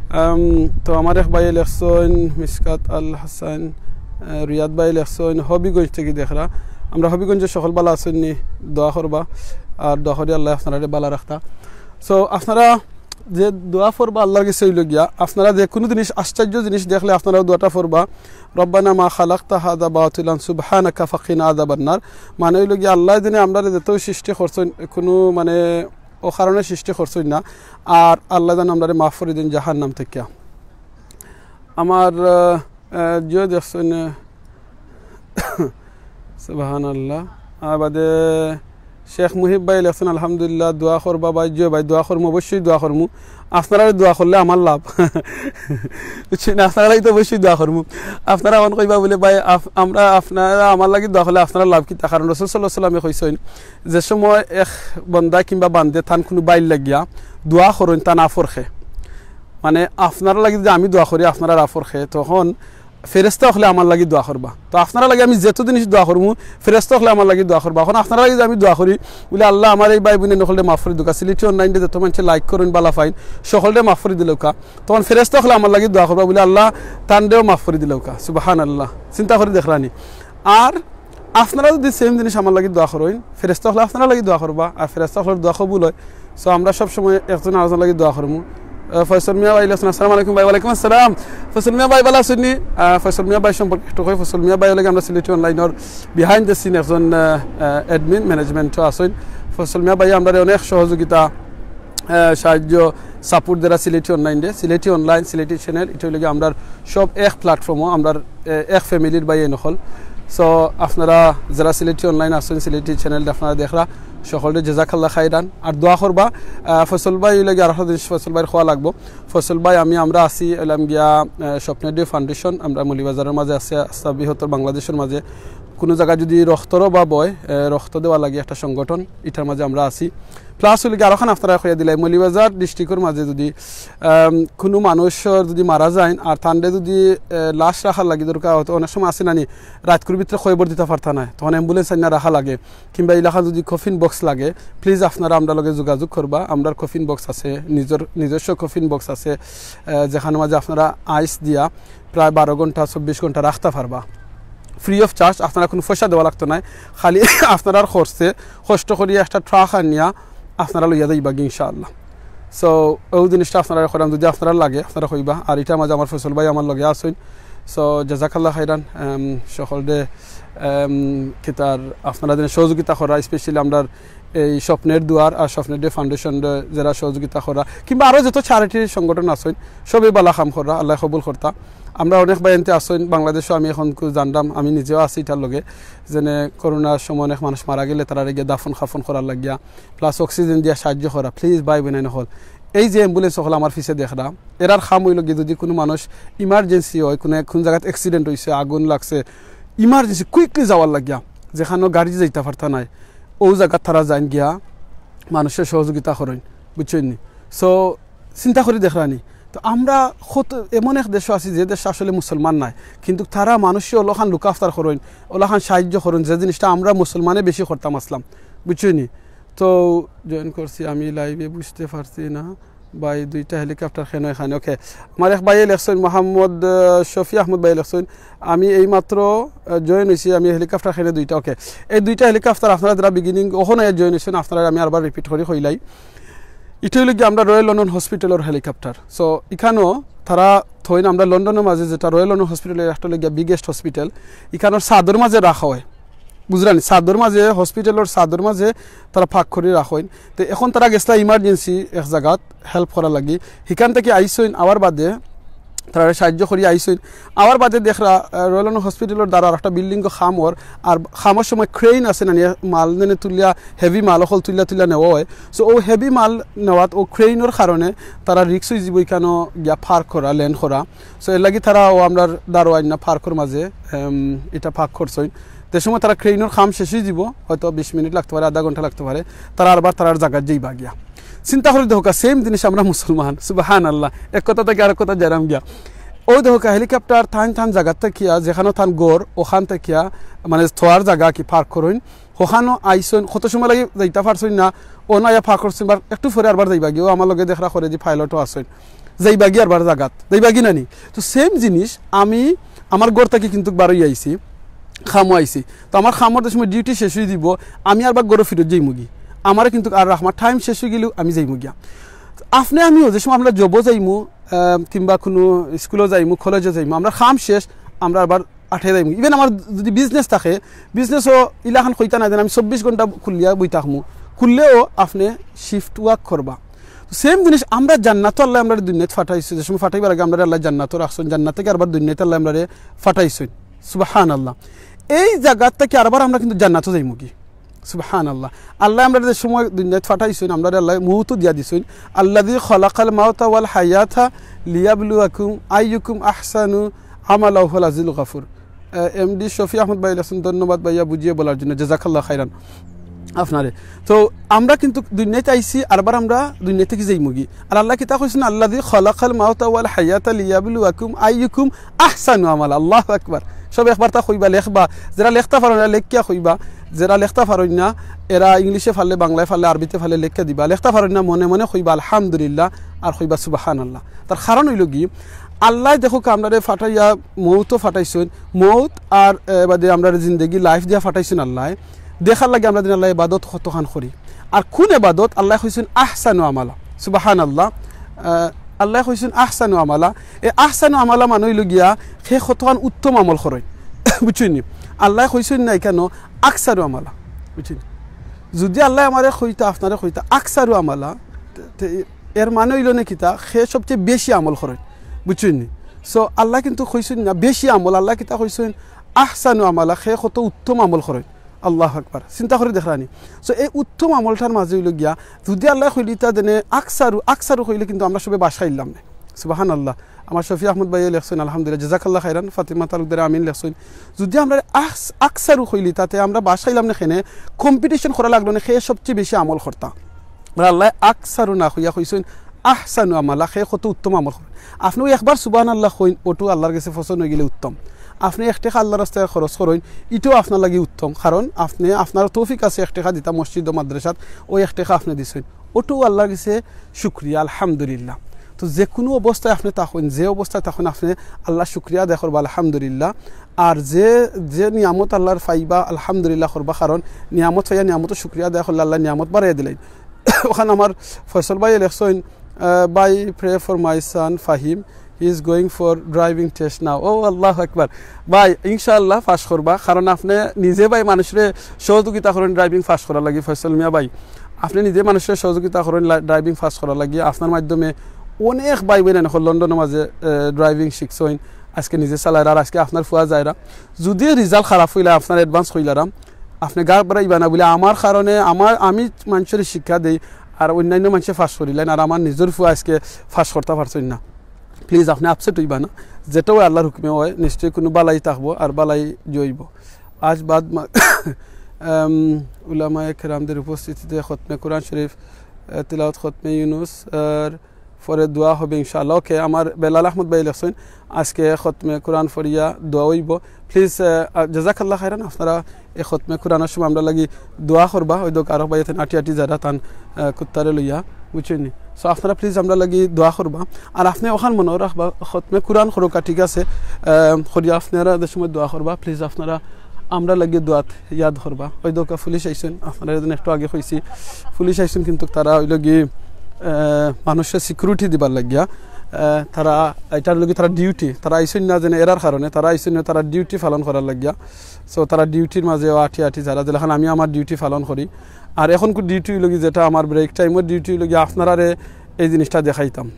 আম, তো আমার এক ভাইয়ে লেখছইন, মিসকাত আল হাসান, আহ, রিয়াদ ভাই লেখছইন, হবিগঞ্জ থাকি দেখরা। আমরা হবিগঞ্জর সকল বালা আছইন নি? দোয়া করবা, আর দোয়া করি আল্লায় আপনারারে বালা রাখতা। So আপনারা যে দোয়া পড়বা আল্লার গেছে অইলো গিয়া, আপনারা যে কুনু জিনিস, আশ্চর্য জিনিস দেখলে আপনারা দোয়াটা পড়বা, "রব্বানা মা খালাকতা হাযা বাতিলান সুবহানাকা ফাকিনা আযাবান নার।" মানে অইলো গিয়া, আল্লায় যেনে আমরারে যেতাউ সৃষ্টি করছইন, কুনু মানে অকারণে সৃষ্টি করছইন না, আর আল্লায় যেন আমরারে মাফ করি দেইন জাহান্নাম থাকিয়া। আমার, আহ, আহ, জিও দেখছইন, আহ, সুবহানাল্লাহ। আর বাদে শেখ মুহিব ভাই লেখছইন, "আলহামদুলিল্লাহ, দোয়া করবা ভাই।" জিও ভাই, দোয়া করমু, অবশ্যই দোয়া করমু। আপনারারে দোয়া করলে আমার লাভ। বুঝছইন নি? আপনারার লাগি তো অবশ্যই দোয়া করমু। আপনারা অখন কইবা বুলে, "ভাই, আপ-, আমরা, আপনারা আমার লাগি দোয়া করলে আপনারার লাভ কিতা?" কারণ রসুল সাল্লাল্লাহু আলাইহি ওয়াসাল্লামে কইছইন, যে সময় এক বন্দা কিংবা বান্দে তান কুনু ভাইর লাগিয়া দোয়া করইন, তান আফরকে, মানে, আপনারার লাগি যদি আমি দোয়া করি, আপনারার আফরকে, তখন ফেরেশতা অকলে আমার লাগি দোয়া করবা। তো আপনারার লাগি আমি যেতো জিনিস দোয়া করমু, ফেরেশতা অকলে আমার লাগি দোয়া করবা। অখন আপনারার লাগি যে আমি দোয়া করি, বুলে, "আল্লাহ, আমার এই ভাই বইন অকলরে মাফ করি দেউক্কা।" সিলেটি online-এ যেতো মানষে like করইন, বালা পাইন, সকলরে মাফ করি দিলাউক্কা। তখন ফেরেশতা অকলে আমার লাগি দোয়া করবা, বুলে, "আল্লাহ, তানরেও মাফ করি দিলাউক্কা।" সুবহানাল্লাহ। চিন্তা করি দেখরা নি। আর আপনারা যদি same জিনিস আমার লাগি দোয়া করইন, ফেরেশতা অকলে আপনারার লাগি দোয়া করবা, আর ফেরেশতা অকলর দোয়া কবুল অয়। So আমরা সব সময় একজন আরকজনর লাগি দোয়া করমু। আহ, ফয়সল মিয়া ভাই লেখছইন, "আসসালামু আলাইকুম ভাই।" ওয়ালাইকুম আসসালাম। ফয়সল মিয়া ভাই বালা আছইন নি? আহ, ফয়সল মিয়া ভাই সম্পর্কে একটু কই। ফয়সল মিয়া ভাই অইলা গি আমরা সিলেটি online-র behind the scene একজন, আহ, আহ, admin, management-ও আছইন। ফয়সল মিয়া ভাই আমরারে অনেক সহযোগিতা, আহ, সাহায্য, support দেরা সিলেটি online-রে। সিলেটি online, সিলেটি channel, ইটা অইলা গি আমরার সব এক platform-ও, আমরার, আহ, এক family-র ভাইয়াইন অকল। So আপনারা যেরা সিলেটি online আছইন, সিলেটি channel আপনারা দেখরা, সকলরে জাজাকাল্লাহ খাইরান। আর দোয়া করবা, আহ, ফয়সল ভাই অইলা গি আরকটা জিনিস ফয়সল ভাইর কওয়া লাগবো। ফয়সল ভাই, আমি, আমরা আছি অইলাম গিয়া, আহ, স্বপ্নের ঢেউ Foundation, আমরা মৌলভীবাজারর মাঝে আছি, আস্তা বৃহত্তর বাংলাদেশর মাঝে। কুনু জাগাত যুদি রক্তর অভাব অয়, এ, রক্ত দেওয়ার লাগি একটা সংগঠন, ইটার মাঝে আমরা আছি। Plus অইলো গি আরোখান আপনারারে কইয়া দিলাই, মৌলভীবাজার district-র মাঝে যুদি, আম, কুনু মানুষর যুদি মারা যাইন আর তানরে যুদি, এ, লাশ রাখার লাগি দরকার অয়, তো অনেক সময় আছে না নি, রাইতকুর ভিতরে কবর দিতা পারতা নায়, তখন ambulance আনিয়া রাখা লাগে, কিংবা ইলাখান যুদি coffin box লাগে, please আপনারা আমরার লগে যোগাযোগ করবা। আমরার coffin box আছে, নিজর, নিজস্ব coffin box আছে, এ, যেখানর মাঝে আপনারা ice দিয়া প্রায় বারো ঘন্টা, চব্বিশ ঘন্টা রাখতা পারবা free of charge। আপনারা কুনু পয়সা দেওয়া লাগতো নায়, খালি আপনারার খরচে কষ্ট করিয়া একটা truck আনিয়া আপনারা লইয়া যাইবা গি ইনশাআল্লাহ। So, অউ জিনিসটা আপনারারে কইরাম, যুদি আপনারার লাগে আপনারা কইবা। আর ইটার মাঝে আমার ফয়সল ভাই আমার লগে আছইন। So, জাজাকাল্লাহ খাইরান, আম, সকলরে, আম, কিতার আপনারা যেন সহযোগিতা করা, specially আমরার এই স্বপ্নের দুয়ার আর স্বপ্নের দুয়ার foundation যেরা সহযোগিতা করা, কিংবা আরো যত charity সংগঠন আছইন, সবে বালা কাম করা, আল্লায় কবুল করতা। আমরা অনেক ভাইয়াইন্তে আছইন, বাংলাদেশো আমি অখন কু-, জানরাম, আমি নিজেও আছি ইটার লগে, যেনে করোনার সময় অনেক মানুষ মারা গেলে তারারে গিয়া দাফন কাফন করার লাগিয়া, plus oxygen দিয়া সাহায্য করা। Please ভাই বইনাইন অকল, এই যে ambulance অকল আমার পিছে দেখরা, এরার কাম অইলো গি যুদি কুনু মানুষ emergency অয়, কুনু এক, কুনু জাগাত accident অইছে, আগুন লাগছে, emergency quickly যাওয়ার লাগিয়া, যেখানো গাড়ি যাইতা পারতা নায়, অউ জাগাত তারা যাইন গিয়া মানুষরে সহযোগিতা করইন, বুঝছইন নি? So, চিন্তা করি দেখরা নি, তো আমরা কত এমন এক দেশো আছি যে দেশো আসলে মুসলমান নাই, কিন্তু তারা মানুষরে অলাখান look after করইন, অলাখান সাহায্য করইন, যে জিনিসটা আমরা মুসলমানে বেশি করতাম আছলাম, বুঝছইন নি? তো join করছি আমি live-এ, বুঝতে পারছি না ভাই, দুইটা helicopter কেনে এখানে? OK, আমার এক ভাইয়ে লেখছইন, মোহাম্মদ, আহ, শফি আহমদ ভাইয়ে লেখছইন, আমি এইমাত্র, আহ, join অইছি, আমি helicopter কেনে দুইটা? OK, এই দুইটা helicopter আপনারা যেরা beginning অখন আইয়া join অইছইন, আপনারারে আমি আরবার repeat করি কইলাই, ইটা অইলো গি আমরা Royal London Hospital-র helicopter। So, ইখানো তারা থইন আমরা লন্ডনর মাঝে যেটা Royal London Hospital-র একটা অইলো গিয়া biggest hospital, ইখানোর ছাদর মাঝে রাখা অয়, বুঝরা নি? ছাদর মাঝে, hospital-র ছাদর মাঝে তারা park করি রাখইন। তে অখন তারা গেছলা emergency এক জাগাত help করার লাগি, হিখান থাকি আইছইন আওয়ার বাদে তারারে সাহায্য করি আইছইন। আওয়ার বাদে দেখরা, আহ, Royal London Hospital-র দ্বারা আরেকটা building-ও কাম অর, আর কামর সময় crane আছে না নি, মাল নেনে তুলিয়া, heavy মাল অকল তুলিয়া তুলিয়া নেওয়া অয়। So, অউ heavy মাল নেওয়াত অউ crane-র কারণে তারা risk অইযিবো ইখানো গিয়া park করা, land করা। So, এরলাগি তারা অউ আমরার দারোয়াইন না park-র মাঝে, এম, ইটা park করছইন। যে সময় তারা crane-র কাম শেষ অইযিবো, হয়তো বিশ মিনিট লাগতে পারে, আধা ঘন্টা লাগতে পারে, তারা আরবার তারার জাগাত যাইবা গিয়া। চিন্তা করি দেখউক্কা, same জিনিস আমরা মুসলমান, সুবহানাল্লাহ, এক কথা থাকি আরেক কথা যাইরাম গিয়া। অউ দেখউক্কা, helicopter তান তান জাগাত থাকিয়া, যেখানো তান ঘর, অখান থাকিয়া, মানে, থওয়ার জাগা কি park করইন, অখানো আইছইন, কত সময় লাগি যাইতা পারছইন না, অনো আইয়া park করছইন, but একটু পরে আরবার যাইবা গি, অউ আমার লগে দেখরা করে যে pilot-ও আছইন, যাইবা গি আরবার জাগাত, যাইবা গি না নি? তো same জিনিস, আমি আমার ঘর থাকি কিন্তু বারইয়া আইছি, কামো আইছি, তো আমার কামর যে সময় duty শেষ অইযিবো, আমি আরবার ঘরো ফিরত যাইমু গি, আমারে কিন্তু আর রাখবা না, time শেষ অইগেলেও আমি যাইমু গিয়া। আপনে আমিও যে সময় আমরা job-ও যাইমু, আহ, কিংবা কুনু school-ও যাইমু, college-ও যাইমু, আমরা কাম শেষ, আমরা আবার আটে যাইমু। Even আমার যুদি business থাকে, business-ও ইলাখান কইতা না যেন আমি চব্বিশ ঘন্টা খুলিয়া বই থাকমু, খুললেও আপনে shift work করবা। তো same জিনিস আমরা জান্নাতো আল্লায় আমরারে দুনিয়াত ফাটাইছে, যে সময় ফাটাইবার আগে আমরারে আল্লায় জান্নাতো রাখছইন, জান্নাত থাকি আরবার দুনিয়াত আল্লায় আমরারে ফাটাইছইন। সুবহানাল্লাহ। এই জাগাত থাকি আরবার আমরা কিন্তু জান্নাতো যাইমু গি। সুবহানাল্লাহ। আল্লায় আমরারে যে সময় দুনিয়াত ফাটাইছইন, আমরারে আল্লায় মউতও দিয়া দিছইন। আল্লাযী খালাকাল মাউতা ওয়াল হায়াতা লিয়াবলুয়াকুম আইয়ুকুম আহসানু আমালা ওয়া হুয়াল আজিজুল গাফুর। আহ, এমডি শফি আহমদ ভাই লেখছইন, ধন্যবাদ ভাইয়া বুঝিয়ে বলার জন্য, জাযাকাল্লাহ খাইরান আপনারে। তো আমরা কিন্তু দুনিয়াত আইছি, আরবার আমরা দুনিয়া থাকি যাইমু গি। আর আল্লায় কিতা কইছইন, "আল্লাযী খালাকাল মাউতা ওয়াল হায়াতা লিয়াবলুয়াকুম আইয়ুকুম আহসানু আমালা।" আল্লাহু আকবার। সব একবার তা কইবা, লেখবা। যেরা লেখতা পারইন না, লেখিয়া কইবা। যেরা লেখতা পারইন না, এরা ইংলিশে পারলে, বাংলায় পারলে, আরবিতে পারলে লেখিয়া দিবা। লেখতা পারইন না, মনে মনে কইবা আলহামদুলিল্লাহ, আর কইবা সুবহানাল্লাহ। তার কারণ অইলো গি, আল্লায় দেখউক্কা আমরারে ফাটাইয়া মউতও ফাটাইছইন, মউত আর, এ, বাদে আমরারে জিন্দেগি, life দিয়া ফাটাইছইন আল্লায়। দেখার লাগি আমরা দিন আল্লায় ইবাদত কতখান করি। আর কুন ইবাদত? আল্লায় কইছইন আহসানু আমালা। সুবহানাল্লাহ। আহ, আল্লায় কইছইন আহসানু আমালা। এই আহসানু আমালা মানে অইলো গিয়া হে কতখান উত্তম আমল করইন। বুঝছইন নি? আল্লায় কইছইন না ইখানো আকসারু আমালা। বুঝছইন নি? যুদি আল্লায় আমারে কইতা, আপনারে কইতা আকসারু আমালা, তে, তে এর মানে অইলো না কিতা? হে সবচেয়ে বেশি আমল করইন। বুঝছইন নি? So, আল্লায় কিন্তু কইছইন না বেশি আমল, আল্লায় কিতা কইছইন? আহসানু আমালা, হে কত উত্তম আমল করইন। আল্লাহু আকবার। চিন্তা করি দেখরা নি। So, এই উত্তম আমলটার মাঝে অইলো গিয়া, যুদি আল্লায় কইলিতা যেনে আকসারু, আকসারু কইলে কিন্তু আমরা সবে বাশ খাইলাম না। সুবহানাল্লাহ। আমার শফি আহমদ ভাইয়ে লেখছইন, আলহামদুলিল্লাহ, জাযাকাল্লাহ খাইরান। ফাতিমা তালুকদারে আমিন লেখছইন। যুদি আমরা আখস-, আকসারু কইলি, তাতে আমরা বাস খাইলাম না কেনে, competition করা লাগলো না, কে সবচেয়ে বেশি আমল করতা। আর আল্লায় আকসারু না কইয়া কইছইন, আহসানু আমালা, কে কত উত্তম আমল করে। আপনে ওই একবার সুবহানাল্লাহ কইন, ওটু আল্লার গেছে পছন্দ অইগেলে উত্তম। আপনে এক টেকা আল্লার রাস্তায় খরচ করইন, ইটাও আপনার লাগি উত্তম, কারণ আপনে, আপনার তৌফিক আছে এক টেকা দিতা মসজিদ ও মাদ্রাসাত, ওই এক টেকা আপনে দিছইন, ওটু আল্লার গেছে শুকরিয়া, আলহামদুলিল্লাহ। তো যেকুনু অবস্থায় আপনে থাকইন, যে অবস্থায় থাকইন, আপনে আল্লার শুকরিয়া আদায় করবা, আলহামদুলিল্লাহ। আর যে, যে নিয়ামত আল্লার পাইবা, আলহামদুলিল্লাহ করবা, কারণ নিয়ামত পাইয়া নিয়ামতর শুকরিয়া আদায় করলে আল্লায় নিয়ামত বাড়াইয়া দিলাইন। ওখান আমার ফয়সল ভাইয়ে লেখছইন, আহ, "Bhai, pray for my son Fahim, he is going for driving test now." ও আল্লাহু আকবার। ভাই, ইনশাআল্লাহ পাস করবা, কারণ আপনে নিজে ভাই মানুষরে সহযোগিতা করইন driving পাস করার লাগি, ফয়সল মিয়া ভাই। আপনে নিজে মানুষরে সহযোগিতা করইন লা-, driving পাস করার লাগি। আপনার মাধ্যমে অনেক ভাই বইন এখন লন্ডনর মাঝে, আহ, driving শিখছইন, আজকে নিজে চালাইরা, আর আজকে আপনার ফুয়া যাইরা। যুদি result খারাপ অইলে আপনার advance কইলারাম, আপনে ঘাবড়াইবা না বুলে আমার কারণে, আমার, আমি মানষরে শিক্ষা দেই, আর অইন্যাইন্য মানষে পাস করিলাইন, আর আমার নিজর ফুয়া আজকে পাস করতা পারছইন না। Please, আপনে upset অইবা না, যেটা অয় আল্লার হুকুমে অয়, নিশ্চয়ই কুনু বালাই থাকবো আর বালাই জইবো। আজ বাদ মা-, আম, উলামায়ে কেরামদের উপস্থিতিতে খতমে কোরআন শরীফ, আহ, তিলাওয়াত খতমে ইউনুস, আর পরে দোয়া হবে ইনশাআল্লাহ। ওকে, আমার বেলাল আহমদ ভাই লেখছইন, আজকে খতমে কোরআন পড়িয়া দোয়া অইবো। Please, আহ, আহ, জাযাকাল্লাহ খাইরান, আপনারা এই খতমে কোরআনর সময় আমরার লাগি দোয়া করবা। ওই দেখউক্কা আরো ভাই এখান আটি আটি যারা তান, আহ, কুত্তারে লইয়া, বুঝছইন নি? So আপনারা please আমরার লাগি দোয়া করবা। আর আপনে ওখান মনো রাখবা, খতমে কোরআন করউক্কা, ঠিক আছে, আহ, করিয়া আপনারা যে সময় দোয়া করবা, please আপনারা আমরার লাগি দোয়াত ইয়াদ করবা। ওই দেখউক্কা পুলিশ আইছইন, আপনারারে যেন একটু আগে কইছি, পুলিশ আইছইন, কিন্তু তারা অইলো গি, আহ, মানষরে security দিবার লাগিয়া, আহ, তারা, ইটার লাগি তারা duty, তারা আইছইন না যেন এরার কারণে, তারা আইছইন না তারা duty পালন করার লাগিয়া। So তারা dutyর মাঝে আটি আটি যারা, যেলাখান আমি আমার duty পালন করি। আর এখন কু duty অইলো গি যেটা আমার break timeর duty অইলো গি আপনারারে এই জিনিসটা দেখাইতাম।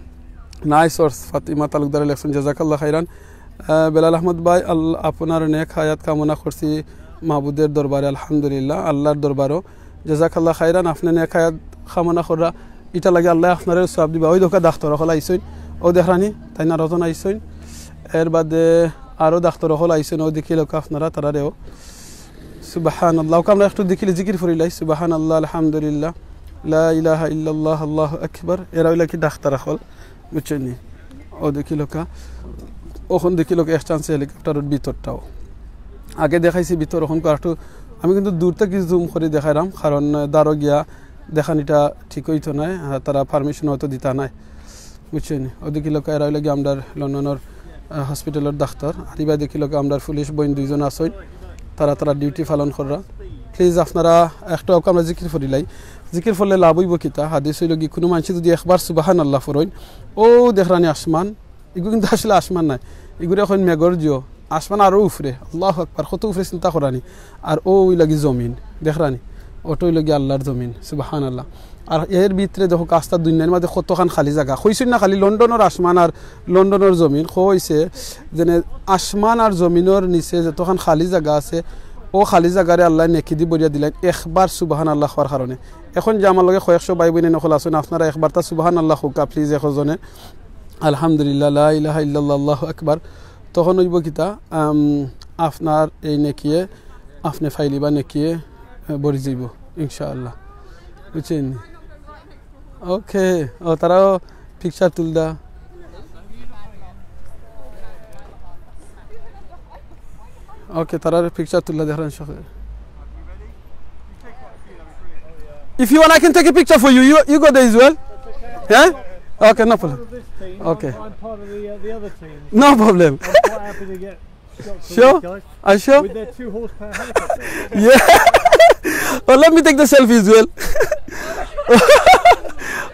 Nice source, ফাতিমা তালুকদারে লেখছইন, জাযাকাল্লাহ খাইরান। আহ, বেলাল আহমদ ভাই, আল-, আপনার নেক হায়াত কামনা করছি মাবুদের দরবারে, আলহামদুলিল্লাহ, আল্লার দরবারও। জাযাকাল্লাহ খাইরান, আপনে নেক হায়াত কামনা কররা, ইটা লাগি আল্লায় আপনারে সওয়াব দিবা। ওই দেখউক্কা ডাক্তর অকল আইছইন, ও দেখরানি, তাইন আরো জন আইছইন, এর বাদে আরো ডাক্তর অকল আইছইন, ও দেখিলাউক্কা আপনারা তারারেও। সুবহানাল্লাহ, ওকে আমরা একটু দেখিলে জিকির পড়িলাই, সুবহানাল্লাহ, আলহামদুলিল্লাহ, লা ইলাহা ইল্লাল্লাহ, আল্লাহু আকবার। এরা অইলা কি ডাক্তর অকল, বুঝছইন নি? ও দেখিলাউক্কা, ওখান দেখিলাউক্কা এক chance helicopterর ভিতরটাও। আগে দেখাইছি ভিতর, ওখান কু আরেকটু, আমি কিন্তু দূর থাকি zoom করি দেখাইরাম, কারণ, আহ, দারো গিয়া দেখানিটা ঠিক অইতো নায়, আর তারা permission হয়তো দিতা নায়, বুঝছইন নি? ও দেখিলাউক্কা এরা অইলা গি আমরার লন্ডনর, আহ, hospitalর ডাক্তর। আর ইবায় দেখিলাউক্কা আমরার পুলিশ বইন দুইজন আছইন, তারা তারা duty পালন কররা। Please আপনারা একটু ওকে আমরা জিকির পড়িলাই, জিকির পড়লে লাভ অইবো কিতা? হাদিস অইলো গি, কুনু মানষে যুদি একবার সুবহানাল্লাহ পড়ইন, ও দেখরানি আসমান, ইগু কিন্তু আসলে আসমান নায়, ইগুরে কইন মেঘর জিও, আসমান আরো উফরে। আল্লাহু আকবার, কত উফরে চিন্তা করানি। আর ও অইলা গি জমিন, দেখরানি, ওটা অইলা গি আল্লার জমিন, সুবহানাল্লাহ। আর এর ভিতরে দেখউক্কা আস্তা দুনিয়ার মাঝে কতখান খালি জাগা। কইছইন না খালি লন্ডনর আসমান আর লন্ডনর জমিন, কইছে যেন আসমান আর জমিনর নিচে যতখান খালি জাগা আছে, ও খালি জাগারে আল্লায় নেকি দি ভরিয়া দিলাইন একবার সুবহানাল্লাহ কওয়ার কারণে। এখন যে আমার লগে কয়েকশো ভাই বইন অকল আছইন, আপনারা একবারতা সুবহানাল্লাহ কউক্কা, please, একজনে। আলহামদুলিল্লাহ, লা ইলাহা ইল্লাল্লাহ, আল্লাহু আকবার। তখন অইবো কিতা, আম, আপনার এই নেকিয়ে, আপনে পাইলিবা নেকিয়ে, আহ, ভরি যাইবো, ইনশাআল্লাহ। বুঝছইন নি? ওকে, ও, তারাও picture তুলরা। ওকে, তারার picture তুলরা দেখরাম সকলে। If you want, I can take a picture for you. You, you go there as well. Yeah? Okay, no problem. Okay. I'm part of the, uh, the other team. No problem. I'm quite happy to get shots of these guys. Sure? Are you sure? With their two horsepower helicopter. Yeah. Oh, let me take the selfie as well.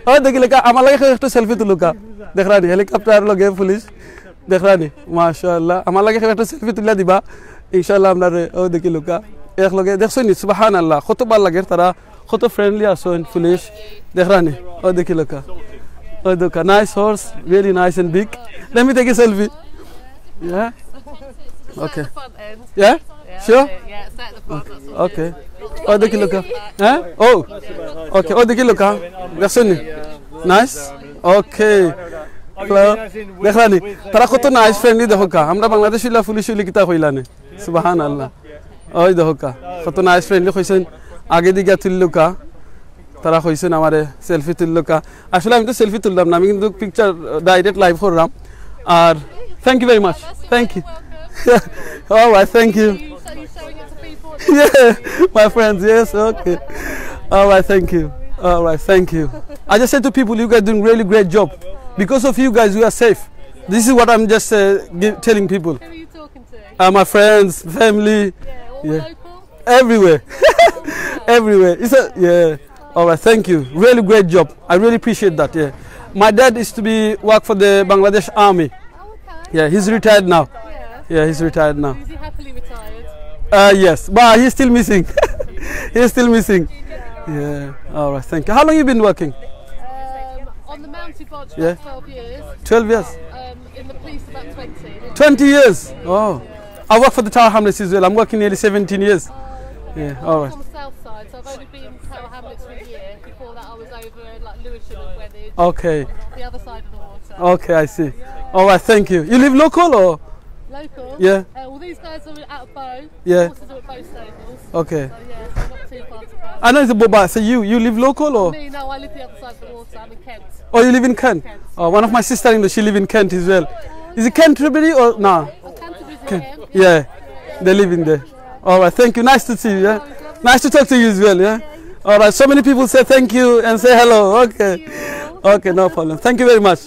ও দেখিলাউক্কা, আমার লগে একটু selfie তুলউক্কা। দেখরানি, helicopter লগে পুলিশ। দেখরানি, মাশাআল্লাহ। আমার লগে একটু selfie তুলিয়া দিবা। ইনশাআল্লাহ আমরারে, ও দেখিলাউক্কা। এক লগে, দেখছইন নি, সুবহানাল্লাহ। কত ভালা লাগের তারা, কত friendly আছইন পুলিশ। দেখরানি, ও দেখিলাউক্কা। ও দেখিলাউক্কা, nice horse, very nice and big. Let me take a selfie. Yeah? Okay. Yeah? Sure? Okay. ও দেখিলাউক্কা। হ্যাঁ? ও। Okay, ও দেখিলাউক্কা। দেখছইন নি? Nice. Okay. হ্যালো। দেখলানি, তারা কত নাইস ফ্রেন্ডলি। দেখো কা, আমরা বাংলাদেশ অইলা পুলিশ অইলে কিতা কইলা নে? সুবহানাল্লাহ। ওই দেখো কা, কত নাইস ফ্রেন্ডলি কইছইন। আগে দিকে তুললো কা, তারা কইছইন আমারে সেলফি তুললো কা। আসলে আমি তো সেলফি তুললাম না, আমি কিন্তু পিকচার ডাইরেক্ট লাইভ করলাম। আর thank you very much, thank you. All right, thank you. Yeah, my friends, yes, okay. All right, thank you. All right, thank you. I just said to people, you guys doing really great job. Because of you guys, we are safe. This is what I'm just uh, gi- telling people. Who are you talking to? Uh, my friends, family, Yeah, all Yeah. Local? Everywhere. Everywhere. It's a, yeah. All right, thank you. Really great job. I really appreciate that, yeah. My dad is to be work for the Bangladesh Army. Oh, okay. Yeah, he's retired now. Yeah. Yeah, he's retired now. Is he happily retired? Uh, yes, but he's still missing. He's still missing. Yeah. All right, thank you. How long you been working? Um, on the mountain bike for Yeah. twelve years. Twelve years. Um, in the police about twenty. Twenty years. Oh, I work for the Tower Hamlets as well. I'm working nearly seventeen years. Yeah. All right. On the south side, so I've only been to Tower Hamlets for a year. Before that, I was over in like Lewisham and Greenwich, Okay. The other side of the water. Okay, I see. All right, thank you. You live local or? Local. Yeah. Uh, well, these guys are out of Bow. Yeah. Horses are at Bow Stables. Okay. So yeah, so not too far to go. I know it's a Boba. So you you live local or? Me, no, I live the other side of the water. I'm in Kent. Oh, you live in Kent. Oh, one of my sister-in-law, she live in Kent as well. Is it Canterbury or no? Oh, Canterbury's Kent. Yeah, they live in there. All right, thank you. Nice to see you. Yeah, nice to talk to you as well. Yeah. All right. So many people say thank you and say hello. Okay. Okay, no problem. Thank you very much.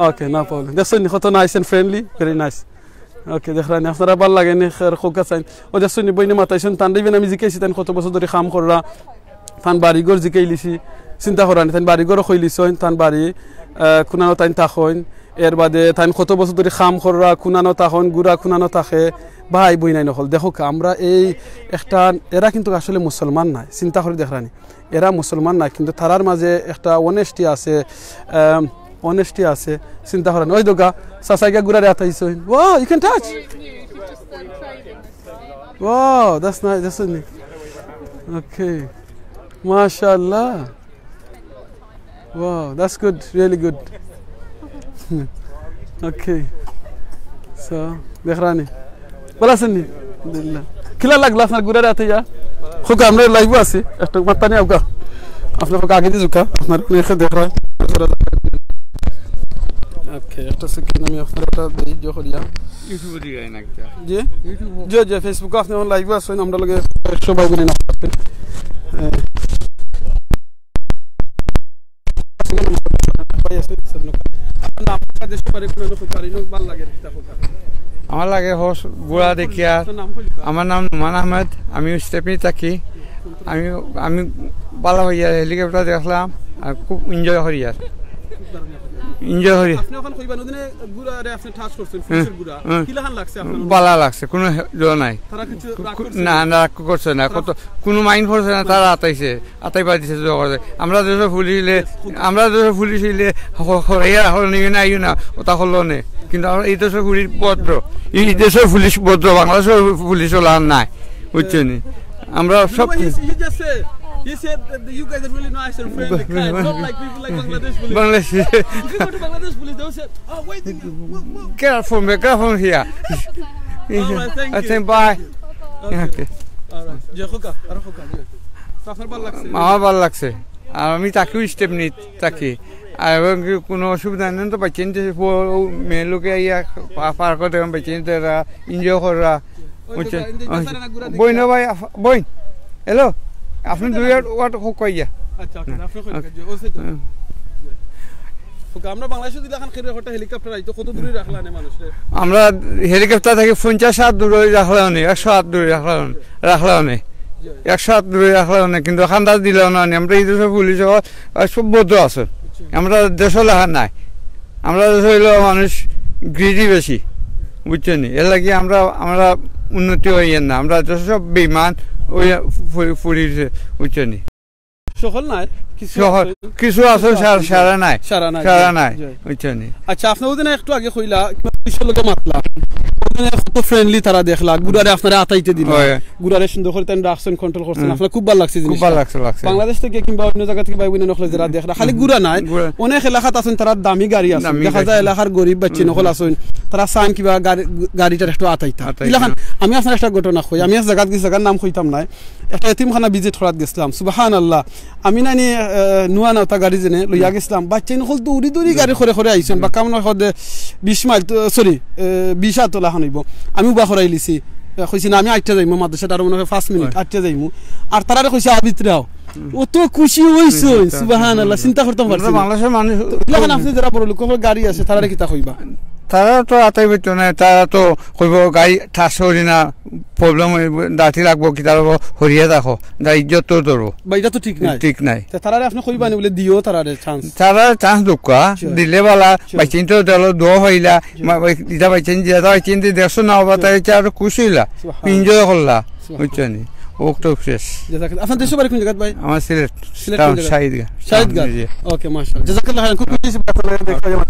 Okay, no problem. দেখছইন নি কত nice and friendly, very nice. Okay, দেখরানি আপনারা ভালা লাগে নি খোকা চাইন। ও দেখছইন নি বইনে মাতাইছইন, তান দিবেন আমি জিকাইছি, তান কত বছর ধরি কাম কররা, তান বাড়ি ঘর জিকাইলিছি, চিন্তা করানি, তান বাড়ি ঘর কইলিছইন, তান বাড়ি আহ, কুনানো তাইন থাকইন, এর বাদে তাইন কত বছর ধরি কাম কররা, কুনানো থাকইন, গুড়া কুনানো থাকে, ভাই বইনাইন অকল। দেখো কা, আমরা এই একটা, এরা কিন্তু আসলে মুসলমান নায়, চিন্তা করি দেখরানি। এরা মুসলমান নায়, কিন্তু তারার মাঝে একটা অনেস্টি আছে, আম, অনেস্টি আছে। চিন্তা করেন, ওই দোকা চাচাইগা গুড়ারে আতাইছইন। Wow, you can touch. Wow, that's nice, that's so neat. Okay. Mashallah. Wow, that's good, really good. Okay. So, দেখরানি। ভালা আছইন নি? আলহামদুলিল্লাহ। কিলা লাগলা আপনার গুড়ারে আতাইয়া? খোকা, আমরা লাইভো আছি। একটু মাত্তা নিয়া আউক্কা। আপনার খোকা আগে দি যাউক্কা। আপনার অনেকে দেখরা। Okay, একটা সেকেন্ড আমি আপনার একটা ভিডিও করিয়া। ইউটিউবে দিয়ে না একটা। জি? ইউটিউব জি, জি, Facebook-ও আপনি আমার লাইভো আছইন, আমরা লগে সবাই মিলে না। এ, ভাই আছে, আপনার নাম, দেশ, বাড়ি, কোন লোক, বাড়ি, লোক, ভালা লাগে, এটা হোক। আমার লাগে হস গুড়া দেখিয়া। আপনার নাম কইলি? আমার নাম নুমান আহমেদ, আমি স্টেপনি থাকি। আমি আমি ভালা অইয়া হেলিকপ্টার দেখলাম আর খুব এনজয় করি আর এনজয় করি। আপনি এখন কইবা নদীনে গুড়ারে আপনি টাচ করছেন, পুলিশের গুড়া। হুম। কিলাখান লাগছে আপনার? ভালা লাগছে, কোনো হে- জো নাই। তারা কিছু রাগ করছে? না, না, রাগ করছে না। কত কোনো মাইন্ড করছে না, তারা আতাইছে, আতাই বাদ দিছে, জো করে। আমরা দেশর পুলিশ অইলে, আমরা দেশর পুলিশ অইলে হ- হরাইয়া হল নিও না, আইও না, ওটা হলো নে। কিন্তু আমরা এই দেশর পুলিশ ভদ্র, এই দেশর পুলিশ ভদ্র, বাংলাদেশর পুলিশ ওলা নাই, বুঝছো নি? আমরা সব No, he, he just said, he said that you guys are really nice and friendly, kind, not like people like Bangladesh police. Bangladesh If you go to Bangladesh police, they'll say, "Oh, wait, wait, wait." Get from, get from here. All right, thank you. Thank, bye. Okay. Okay. All right. জি, খোকা, আরো খোকা, জি। তো আপনার ভালা লাগছে? আমার ভালা লাগছে। আর আমি থাকিও স্টেপনি থাকি। আর এবং কি কোনো অসুবিধা নেই তো, বাচ্চা নিতে মেয়ে লোকে ইয়া পা- পার্ক করতে, বাচ্চা নিতে এরা এনজয় করা। ওই বুঝছেন? যে, এই যে, এই যে, না, ঘুরা দেখি। বইন ভাই, আফ- বইন। হ্যালো, আপনি দুই ওয়াট হোক কইয়া। আচ্ছা, okay, আপনি কই থাকেন? জি, ওই সাইডে। ওকে, আমরা বাংলাদেশে যদি এখন কেউ একটা হেলিকপ্টার আইতো, কত দূরে রাখলা নে মানুষরে? আমরা হেলিকপ্টার থাকি পঞ্চাশ হাত দূরে রাখলাম নে, একশো হাত দূরে রাখলাম নে, রাখলাম নে, একশো হাত দূরে রাখলাম নে, কিন্তু আন্দাজ দিলাম না নে। আমরা এই দেশর পুলিশ অকল, আহ, সব ভদ্র আছে। আমরা দেশর লাখান নাই, আমরা দেশর অইলো মানুষ গ্রিডি বেশি, বুঝছো নি? এর লাগি আমরা, আমরা উন্নতি অইয়ার না, আমরা দেশর সব বেইমান ওই পুরি, বুঝছো নি? সকল নাই, কিছু শহর আছে। কিছু আছে, কিছু সার- আছে। সারা নাই, সারা নাই, সারা জি, নাই, জি। বুঝছো নি? আচ্ছা, আপনি ওদিন একটু আগে কইলা, পুলিশের লগে মাতলা, মানে কত ফ্রেন্ডলি তারা দেখলা, গুড়ারে আপনারা আতাইতে দিলা, হয়। গুড়ারে সুন্দর করি তারা রাখছেন, কন্ট্রোল করছেন, হুম। আপনার খুব ভালো লাগছে খুব জিনিসটা। ভালো লাগছে, লাগছে। বাংলাদেশ থেকে কিংবা অন্য জায়গা থেকে ভাই বোন অকলে যারা দেখলা, খালি গুড়া নাই, গুড়া। অনেক এলাকাত আছেন তারা দামি গাড়ি আছে, দামি দেখা গাড়ি। যায় এলাকার গরিব বাচ্চা হুম, নকল হুম। আছেন, তারা চান কিবা গাড়ি, গাড়িটার একটু আতাইতা। আতাইতা। ইলাখান আমি আপনার একটা ঘটনা কই, আমি এক জায়গাত গেছি, জায়গার নাম কইতাম নাই, একটা এতিমখানা ভিজিট করাত গেছিলাম, সুবহানাল্লাহ। আমি নানি, আহ, নুয়া নাওতা গাড়ি যেনে লইয়া গেছিলাম, বাচ্চা নকল দৌড়ি দৌড়ি গাড়ি করে করে আইছেন, বা কামনা করে বিশ মাইল, তো, সরি, আহ, বিশ আতলা খান হইব। আমি উবা করাইলিছি, আহ, কইছি না, আমি আটটা যাইমু, মাদ্রাসাত আরো মনে হয় পাঁচ মিনিট, হয়। আটটা যাইমু। আর তারারে কইছি, "আ, ভিতরে আও।" অত খুশি হইছে, হুম, হুম, সুবহানাল্লাহ, হুম। চিন্তা করতাম পারছি আমরা না। বাংলাদেশের মানুষ তো ইলাখান আপনি যারা বড় লোক, গাড়ি আছে, তারারে কিতা কইবা? তারা তো আতাই পাইতো না, তারা তো কইব, "গাড়ি ঠাস করি না, প্রবলেম হইব, দাঁতি লাগবো, কি তার হরিয়া দেখো, গাড়ি ইজ্জত তো ধরো।" বা এটা তো ঠিক নাই। ঠিক নাই। তা তারারে আপনি কইবা নি বলে দিও তারারে চান্স। তারা চান্স দুক্কা, আচ্ছা। দিলে বালা, আচ্ছা। বাইচিন তো দিল, দোয়া হইলা, আচ্ছা। মা-, বাই-, ইটা বাইচিন দিয়া, বাইচিন দি দেখছো না, বাবা, তাই ইটা আরো খুশি হইলা, সুবহান। এনজয় করলা, সুবহান। বুঝছো নি? ও তো শেষ। জাযাকাল্লাহ। আপনার দেশের বাড়ি কোন জায়গাত ভাই? আমার সিলেট, সিলেট কোন টাউন, জায়গাত? শাহিদগা। শাহিদগা? জি, জি। ওকে, মাশাআল্লাহ। জাযাকাল্লাহ খাইরান, খুব খুশি হইছি, দেখা হইয়া।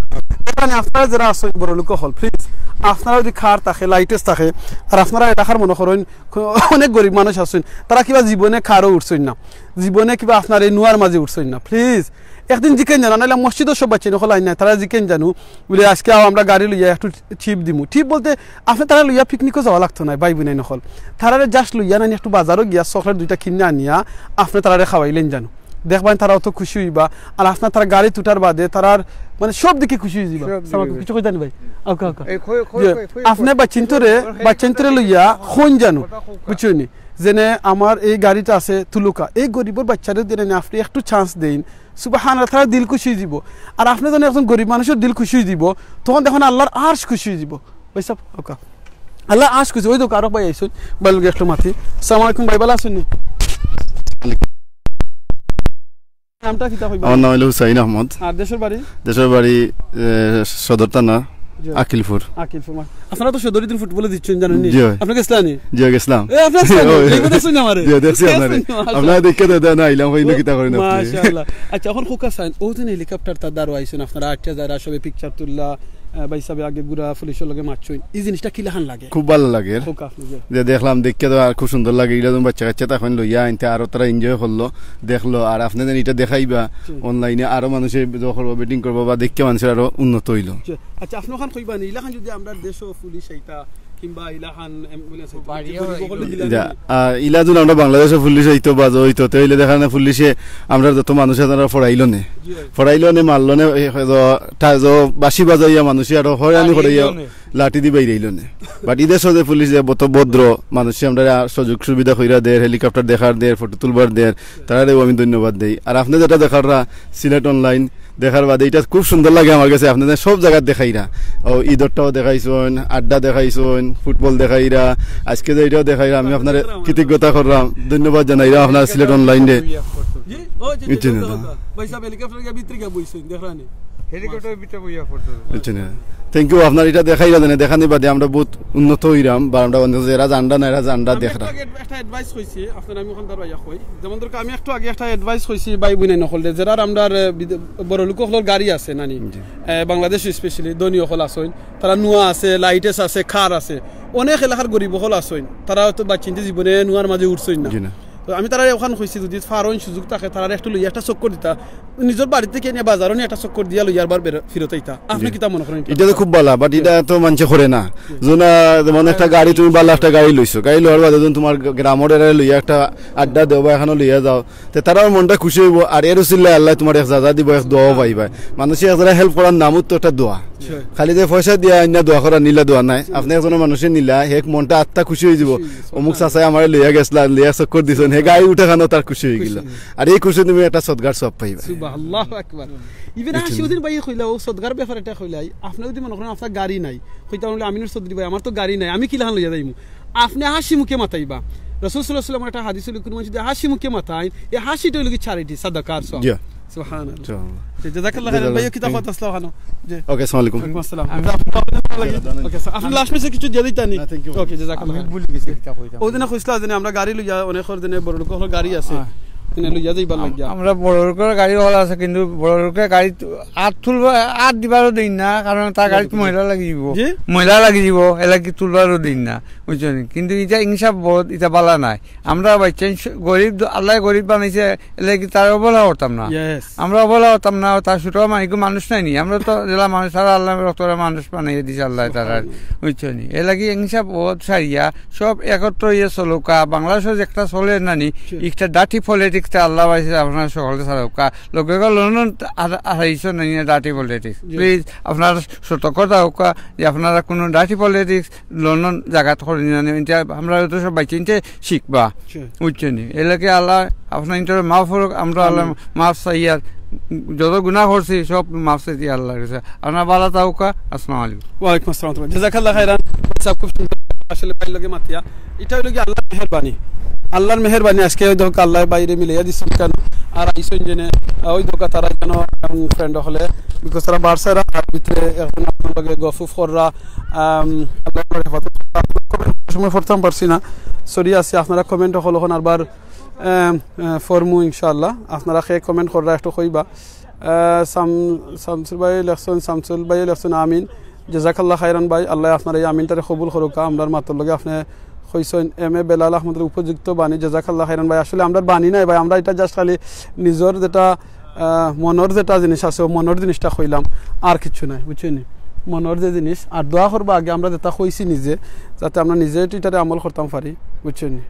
এখানে আপনারা যারা আছেন বড় লোক হল, প্লিজ, আপনারা যদি কার থাকে, লাইটেস থাকে, আর আপনারা এলাকার মনে করেন, অনেক গরিব মানুষ আছেন, তারা কিবা জীবনে কারো উঠছেন না, জীবনে কিবা আপনার এই নুয়ার মাঝে উঠছেন না, প্লিজ একদিন জিকেন জানো, নাইলে মসজিদও সব বাচ্চা নকল আইন নাই, তারা জিকেন জানো, বলে, "আজকে আও, আমরা গাড়ি লইয়া একটু টিপ দিমু।" টিপ বলতে আপনি তারা লইয়া পিকনিকও যাওয়া লাগতো না, ভাই বোন নকল, তারারে জাস্ট লইয়া নানি একটু বাজারও গিয়া চকলেট দুইটা কিনে আনিয়া আপনি তারারে খাওয়াইলেন জানো, দেখবেন তারা অত খুশি হইবা। আর আপনার তারা গাড়ি তুটার বাদে তারার মানে সব দিকে খুশি হয়ে যাবা। সব দিকে সামাকে খুশি। কিছু কইতা নি ভাই? ওকে, ওকে। এই কই, কই, যে কই, কই, আপনি কই? বাচ্চিন্তরে, কই, কই, বাচ্চিন্তরে কই, লইয়া কই, কই, কোন জানো? কথা কই, কই? বুঝছো নি? যেনে আমার এই গাড়িটা আছে তুলুকা, এই গরিবর বাচ্চারে দিলে আপনি একটু চান্স দেইন, সুবহানাল্লাহ, তারা দিল খুশি হয়ে যাব। আর আপনি যখন একজন গরিব মানুষের দিল খুশি হয়ে যাব, তখন দেখুন আল্লাহর আরশ খুশি হয়ে যাব। ভাই সাহেব, ওকে। আল্লাহ আরশ খুশি, ওই তো কারো ভাই আইসুন, ভাই লগে একটু মাতি। আসসালামু আলাইকুম ভাই, ভালো আছেন নি? নামটা কিতা কইবা? আমার নাম হইল হুসাইন আহমদ। আর দেশের বাড়ি? দেশের বাড়ি, এ, সদর থানা, জি। আকিলপুর। আকিলপুর, মা-, আপনারা তো সদরুদ্দিন ফুটবলে দিচ্ছেন, জানেন নি? জি, হয়। আপনি গেছিলেন নি? জি, গেছিলাম। এ, আপনি গেছিলেন নি? ওই। এই কথা শুনে আমারে। জি, দেখছি আপনারে। মাশাআল্লাহ। আপনারা দেখে তো দেন, আইলাম, হই না, কিতা করেন আপনি? মাশাআল্লাহ। আচ্ছা, এখন খোকা সাইন, ও যে হেলিকপ্টার তার দ্বারা আইছেন, আপনারা আটটা যারা সবে পিকচার তুললা, আহ, ভাই সাহেব আগে গুড়া পুলিশের লগে মারছইন, এই জিনিসটা কিলাখান লাগে? খুব ভালো লাগে। খোকা, আপনি যে যে দেখলাম, দেখে তো আর খুব সুন্দর লাগে। এটা যখন বাচ্চা কাচ্চা তখন লইয়া আনতে আরো তারা এনজয় করলো, দেখলো। আর আপনি যেন এটা দেখাইবা জি। অনলাইনে আরো মানুষে ইয়ে করবো, বেটিং করবো বা দেখে মানুষের আরো উন্নত হইলো। জি। আচ্ছা, আপনি ওখান কইবা নি, ইলাখান যদি আমরা দেশও পুলিশ আইতা কিংবা ইলাখান অ্যাম্বুলেন্স আইতা, বাড়িও কি করি, হইলো। বকল দিলা জি, নি? আহ, ইলা যদি আমরা বাংলাদেশে পুলিশ হইতো বা যে হইতো, তে হইলে দেখা না পুলিশে আমরা যত মানুষ আছে তারা ফড়াইলো নে। জি। ফড়াইলো নে, মারলো নে, এই হয়তো তা যে বাঁশি বাজাইয়া মানুষে আরো হয়রানি আর করাইয়া হইলো নে। লাঠি দি বাইরে আইলো নে। But ইদের সাথে পুলিশ যে বত ভদ্র মানুষে আমরা সুযোগ সুবিধা কইরা দের, হেলিকপ্টার দেখার দের, ফটো তুলবার দের, তারারেও আমি ধন্যবাদ দেই। আর আপনি যেটা দেখাররা সিলেট অনলাইন দেখার বাদে এটা খুব সুন্দর লাগে আমার কাছে। আপনি যে সব জায়গা দেখাইরা, ও ইদরটাও দেখাইছইন, আড্ডা দেখাইছইন, ফুটবল দেখাইরা, আজকে যে এটাও দেখাইরা, আমি আপনারে কৃতজ্ঞতা করলাম, ধন্যবাদ জানাইরা আপনার সিলেট অনলাইনে। জি, ও, জি, জি, বুঝছেন জি, তো? জি, ভাই সাহেব, হেলিকপ্টার গিয়া ভিতরে গিয়া বইছইন, দেখরা নি? হেলিকপ্টার ভিতরে বইয়া পড়তো। বুঝছেন না? Thank you, আপনার এটা দেখাইরা জানে, দেখানি বাদে আমরা বহুত উন্নত হইরাম, বা আমরা অন্য যারা জানরা না, এরা জানরা আমি দেখরা। একটু আগে একটা অ্যাডভাইস কইছি, আপনার আমি ওখান দাঁড়াইয়া কই। যেমন ধরো, আমি একটু আগে একটা অ্যাডভাইস কইছি, ভাই বোন নকলরে, যারা আমরা, এ, বিদে-, বড় লোক হকলর গাড়ি আছে, নানি? জি। এ, বাংলাদেশ specially ধনী হকল আছইন, তারা নুয়া আছে, লাইটেস আছে, কার আছে। অনেক এলাকার গরিব হকল আছইন, তারা হয়তো বাচ্চিন্তে জীবনে নুয়ার মাঝে উঠছইন না। জি না। তো আমি তারা ওখান কইছি, যদি ফারইন সুযোগ থাকে, তারা একটু লইয়া একটা চক্কর দিতা, নিজের বাড়ি থেকে এনে বাজারও নিয়ে একটা চক্কর দিয়া লইয়া আবার বের-, ফিরত আইতা। আপনি জি। কিতা মনে করেন? এটা তো খুব ভালা, but এটা তো মানষে করে না। জি। যেন, যেমন একটা গাড়ি, তুমি ভালা একটা গাড়ি লইছো, গাড়ি লওয়ার বাদে যখন তোমার গ্রামর এরা লইয়া একটা আড্ডা দেও বা এখানে লইয়া যাও, তে তারার মনটা খুশি হইব, আর এর উসিল্লায় আল্লাহ তোমার এক জাজা দিব, এক দোয়াও পাইবা। মানুষে এক জায়গায় হেল্প করার নামও তো একটা দোয়া। জি। খালি যে পয়সা দিয়া আইনা দোয়া করা, নিলা দোয়া নাই। জি। আপনি একজনের মানুষে নিলা, এক মনটা আত্মা খুশি হয়ে যাব। খুশি হয়ে যাব। অমুক চাচায় আমারে লইয়া গেছলা, লইয়া চক্কর দিছইন, হে গাড়ি উঠা খানো তার খুশি হয়ে গেল। খুশি হয়ে গেল। আর এই খুশি তুমি একটা সদগার সব পাইবা। সুবহানাল্লাহ, আল্লাহু আকবার। Even বুঝছেন? হাসি উদ্দিন ভাই কইলা, ও সদগার ব্যাপার এটা কইলাই। আপনি যদি মনে করেন আপনার গাড়ি নাই, কইতা বলে, "আমিনুর চৌধুরী ভাই, আমার তো গাড়ি নাই, আমি কিলাখান লইয়া যাইমু?" আপনি হাসি মুখে মাতাইবা। রাসূল সাল্লাল্লাহু আলাইহি ওয়াসাল্লাম একটা হাদিস হইল, কোনো মানুষ যদি হাসি মুখে মাতায়, এই হাসিটা হইল কি charity, সাদাকার সওয়াব। জি। সুবহানাল্লাহ। সুবহানাল্লাহ। জি, জাযাকাল্লাহ খাইরান। ভাই, কিতা কথা আসলো ওখানে? জি। ওকে, আসসালামু আলাইকুম। ওয়ালাইকুম আসসালাম। আমি আপনি, আপনি, আপনি, ওকে, স্যার, আপনি লাস্ট মেসেজ কিছু দিয়া দিতা নি? না, thank you। ওকে, জাযাকাল্লাহ আমি খাইরান। ভুলে গেছি কিতা কইতাম। ওই দিন কইছিলা যে আমরা গাড়ি লইয়া, অনেক দিনে বড় লোক হলো গাড়ি আছে। হ্যাঁ। এনে লইয়া যাইবার লাগিয়া। আমরা বড় লোকের গাড়ি ভালা আছে, কিন্তু বড় লোকের গাড়ি আর তুলবা, আর দিবারও দিন না, কারণ তার গাড়িত ময়লা লাগি যাব। জি? ময়লা লাগি যাব, এলাকি তুলবারও দিন না, বুঝছো নি? কিন্তু এটা ইনসাফ বোধ, এটা বালা নাই। আমরা বাচ্চা গরিব, আল্লাহ গরিব বানাইছে, এলাকি তার অবহেলা করতাম না। Yes. আমরা অবহেলা করতাম না, তার ছোট মাইকু মানুষ নাই নি। আমরা তো জেলা মানুষ, তারা আল্লাহ রক্তরা মানুষ বানাইয়া দিছে আল্লাহ তারা, বুঝছো নি? এলাকি ইনসাফ বোধ সারিয়া সব একত্র ইয়ে চলুকা। বাংলাদেশে যে একটা চলে না নি, একটা ডার্টি পলিটিক্স তা আল্লাহ পাইছে, আপনারা সকলে ছাড়াউকা। লগে লগে লন্ডন আর, আর ইসো নাই না ডার্টি পলিটিক্স। প্লিজ আপনারা সতর্ক থাকুকা যে আপনারা কোনো ডার্টি পলিটিক্স লন্ডন জাগাত করি না নি। এটা আমরা তো সব বাইচিন্তে শিখবা, বুঝছো নি? এলাকি আল্লাহ আপনার ইন্টারে মাফ হোক, আমরা আল্লাহ মাফ চাই। আর যত গুনাহ করছি সব মাফ চাইছি আল্লাহর কাছে। আপনারা ভালা থাকুকা। আসসালামু আলাইকুম। ওয়ালাইকুম আসসালাম। জাযাকাল্লাহ খাইরান। সাব খুব সুন্দর আসলে ভাইর লগে মাতিয়া। এটা অইলো গিয়া আল্লাহর মেহেরবানি। আল্লাহর মেহেরবানি আজকে ওই দেখো আল্লাহ বাইরে মিলাইয়া দিছইন কেন। আর আইছইন জেনে, আহ, ওই দেখো তারা কেন, উম, ফ্রেন্ড হলে, বিকজ তারা বারসারা আর ভিতরে এখন আপনার লগে গফুফ কররা, আম, আল্লাহ আপনার হেফাজত কররা। আপনার কমেন্ট সময় পড়তাম পারছি না, সরি আছি। আপনারা কমেন্ট হল এখন আরবার, আম, আহ, ফরমু ইনশাআল্লাহ। আপনারা খে কমেন্ট কররা একটু কইবা। আহ, সাম-, শামসুল ভাই লেখছইন, শামসুল ভাই লেখছইন, আমিন। জাযাকাল্লাহ খাইরান ভাই, আল্লাহ আপনার এই আমিনটারে কবুল করুকা। আমরার মাতর লগে আপনি কইছইন, এম এ বেলাল আহমদের উপযুক্ত বাণী, জাযাকাল্লাহ খাইরান ভাই। আসলে আমরার বাণী নাই ভাই, আমরা এটা জাস্ট খালি নিজর যেটা, আহ, মনর যেটা জিনিস আছে, ও মনর জিনিসটা কইলাম, আর কিচ্ছু নাই, বুঝছইন নি? মনর যে জিনিস, আর দোয়া করবা আগে আমরা যেটা কইছি নিজে, যাতে আমরা নিজে এটারে আমল করতাম পারি, বুঝছইন নি?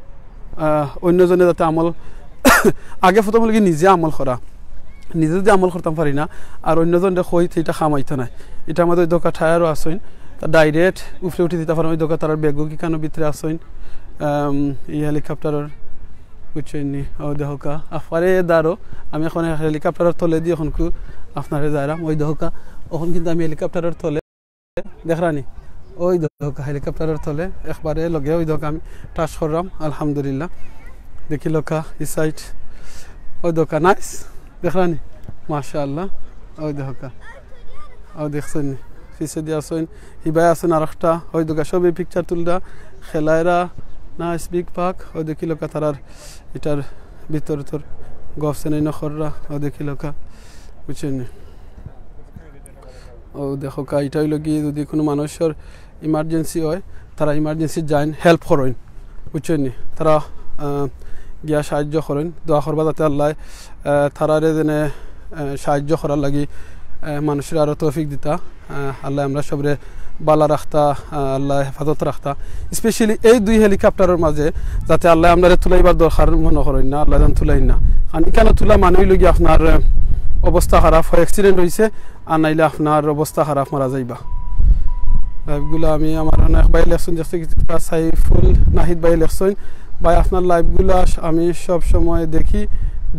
আহ, অন্যজনে যাতে আমল আগে প্রথম অইলো কি নিজে আমল করা, নিজে যদি আমল করতাম পারি না আর অন্যজনরে কই তো এটা কামাইতো নায়। এটা আমাদের ওই দোকা টায়ারও আছইন, তা ডাইরেক্ট উপরে উঠি দিতা পারইন। ওই দোকা তারার ব্যাগও কি কানো ভিতরে আছইন, আম, এই হেলিকপ্টারর, বুঝছইন নি? ও দেখোকা, আফারে দাঁড়ো, আমি এখন হেলিকপ্টারর তলে দিয়ে এখন কু আপনারে যাইরাম। ওই দেখোকা, এখন কিন্তু আমি হেলিকপ্টারর তলে দেখরানি, ওই দেখো হেলিকপ্টারর তলে একবারে লগে, ওই দেখো আমি টাচ করলাম, আলহামদুলিল্লাহ। দেখিলকা ই সাইড, ওই দেখো নাইস, দেখরানি, মাশাআল্লাহ। ওই দেখো, ওই দেখছইন নি, পিছে দিয়া আছইন, হিবায় আছইন আর একটা, ওই দেখো সবই পিকচার তুলরা, খেলাইরা, নাইস বিগ পাক। ওই দেখিলকা তারার এটার ভিতর তোর গফ সেনাই নখররা, ওই দেখিলকা, বুঝছইন নি? ও দেখোকা, এটা অইলো কি, যদি কোনো মানুষর ইমার্জেন্সি হয়, তারা ইমার্জেন্সি যাইন, হেল্প করইন, বুঝছইন নি? তারা, আহ, গিয়া সাহায্য করইন, দোয়া করবা যাতে আল্লাহ, আহ, তারারে যেনে, আহ, সাহায্য করার লাগি, আহ, মানুষরে আরো তৌফিক দিতা। আহ, আল্লাহ আমরা সবরে বালা রাখতা, আহ, আল্লাহ হেফাজত রাখতা। স্পেশালি এই দুই হেলিকপ্টারর মাঝে যাতে আল্লাহ আমরারে তুলাইবার দরকার মনে করইন না, আল্লাহ যেন তুলাইন না। কারণ এখানো তুলা মানে অইলো কি আপনার, আহ, অবস্থা খারাপ হয়, অ্যাক্সিডেন্ট হইছে, আর নাইলে আপনার অবস্থা খারাপ, মারা যাইবা। লাইভগুলা আমি আমার অনেক ভাই লেখছইন, দেখছি কিছু সাইফুল নাহিদ ভাই লেখছইন, ভাই আপনার লাইভগুলা আমি সব সময় দেখি,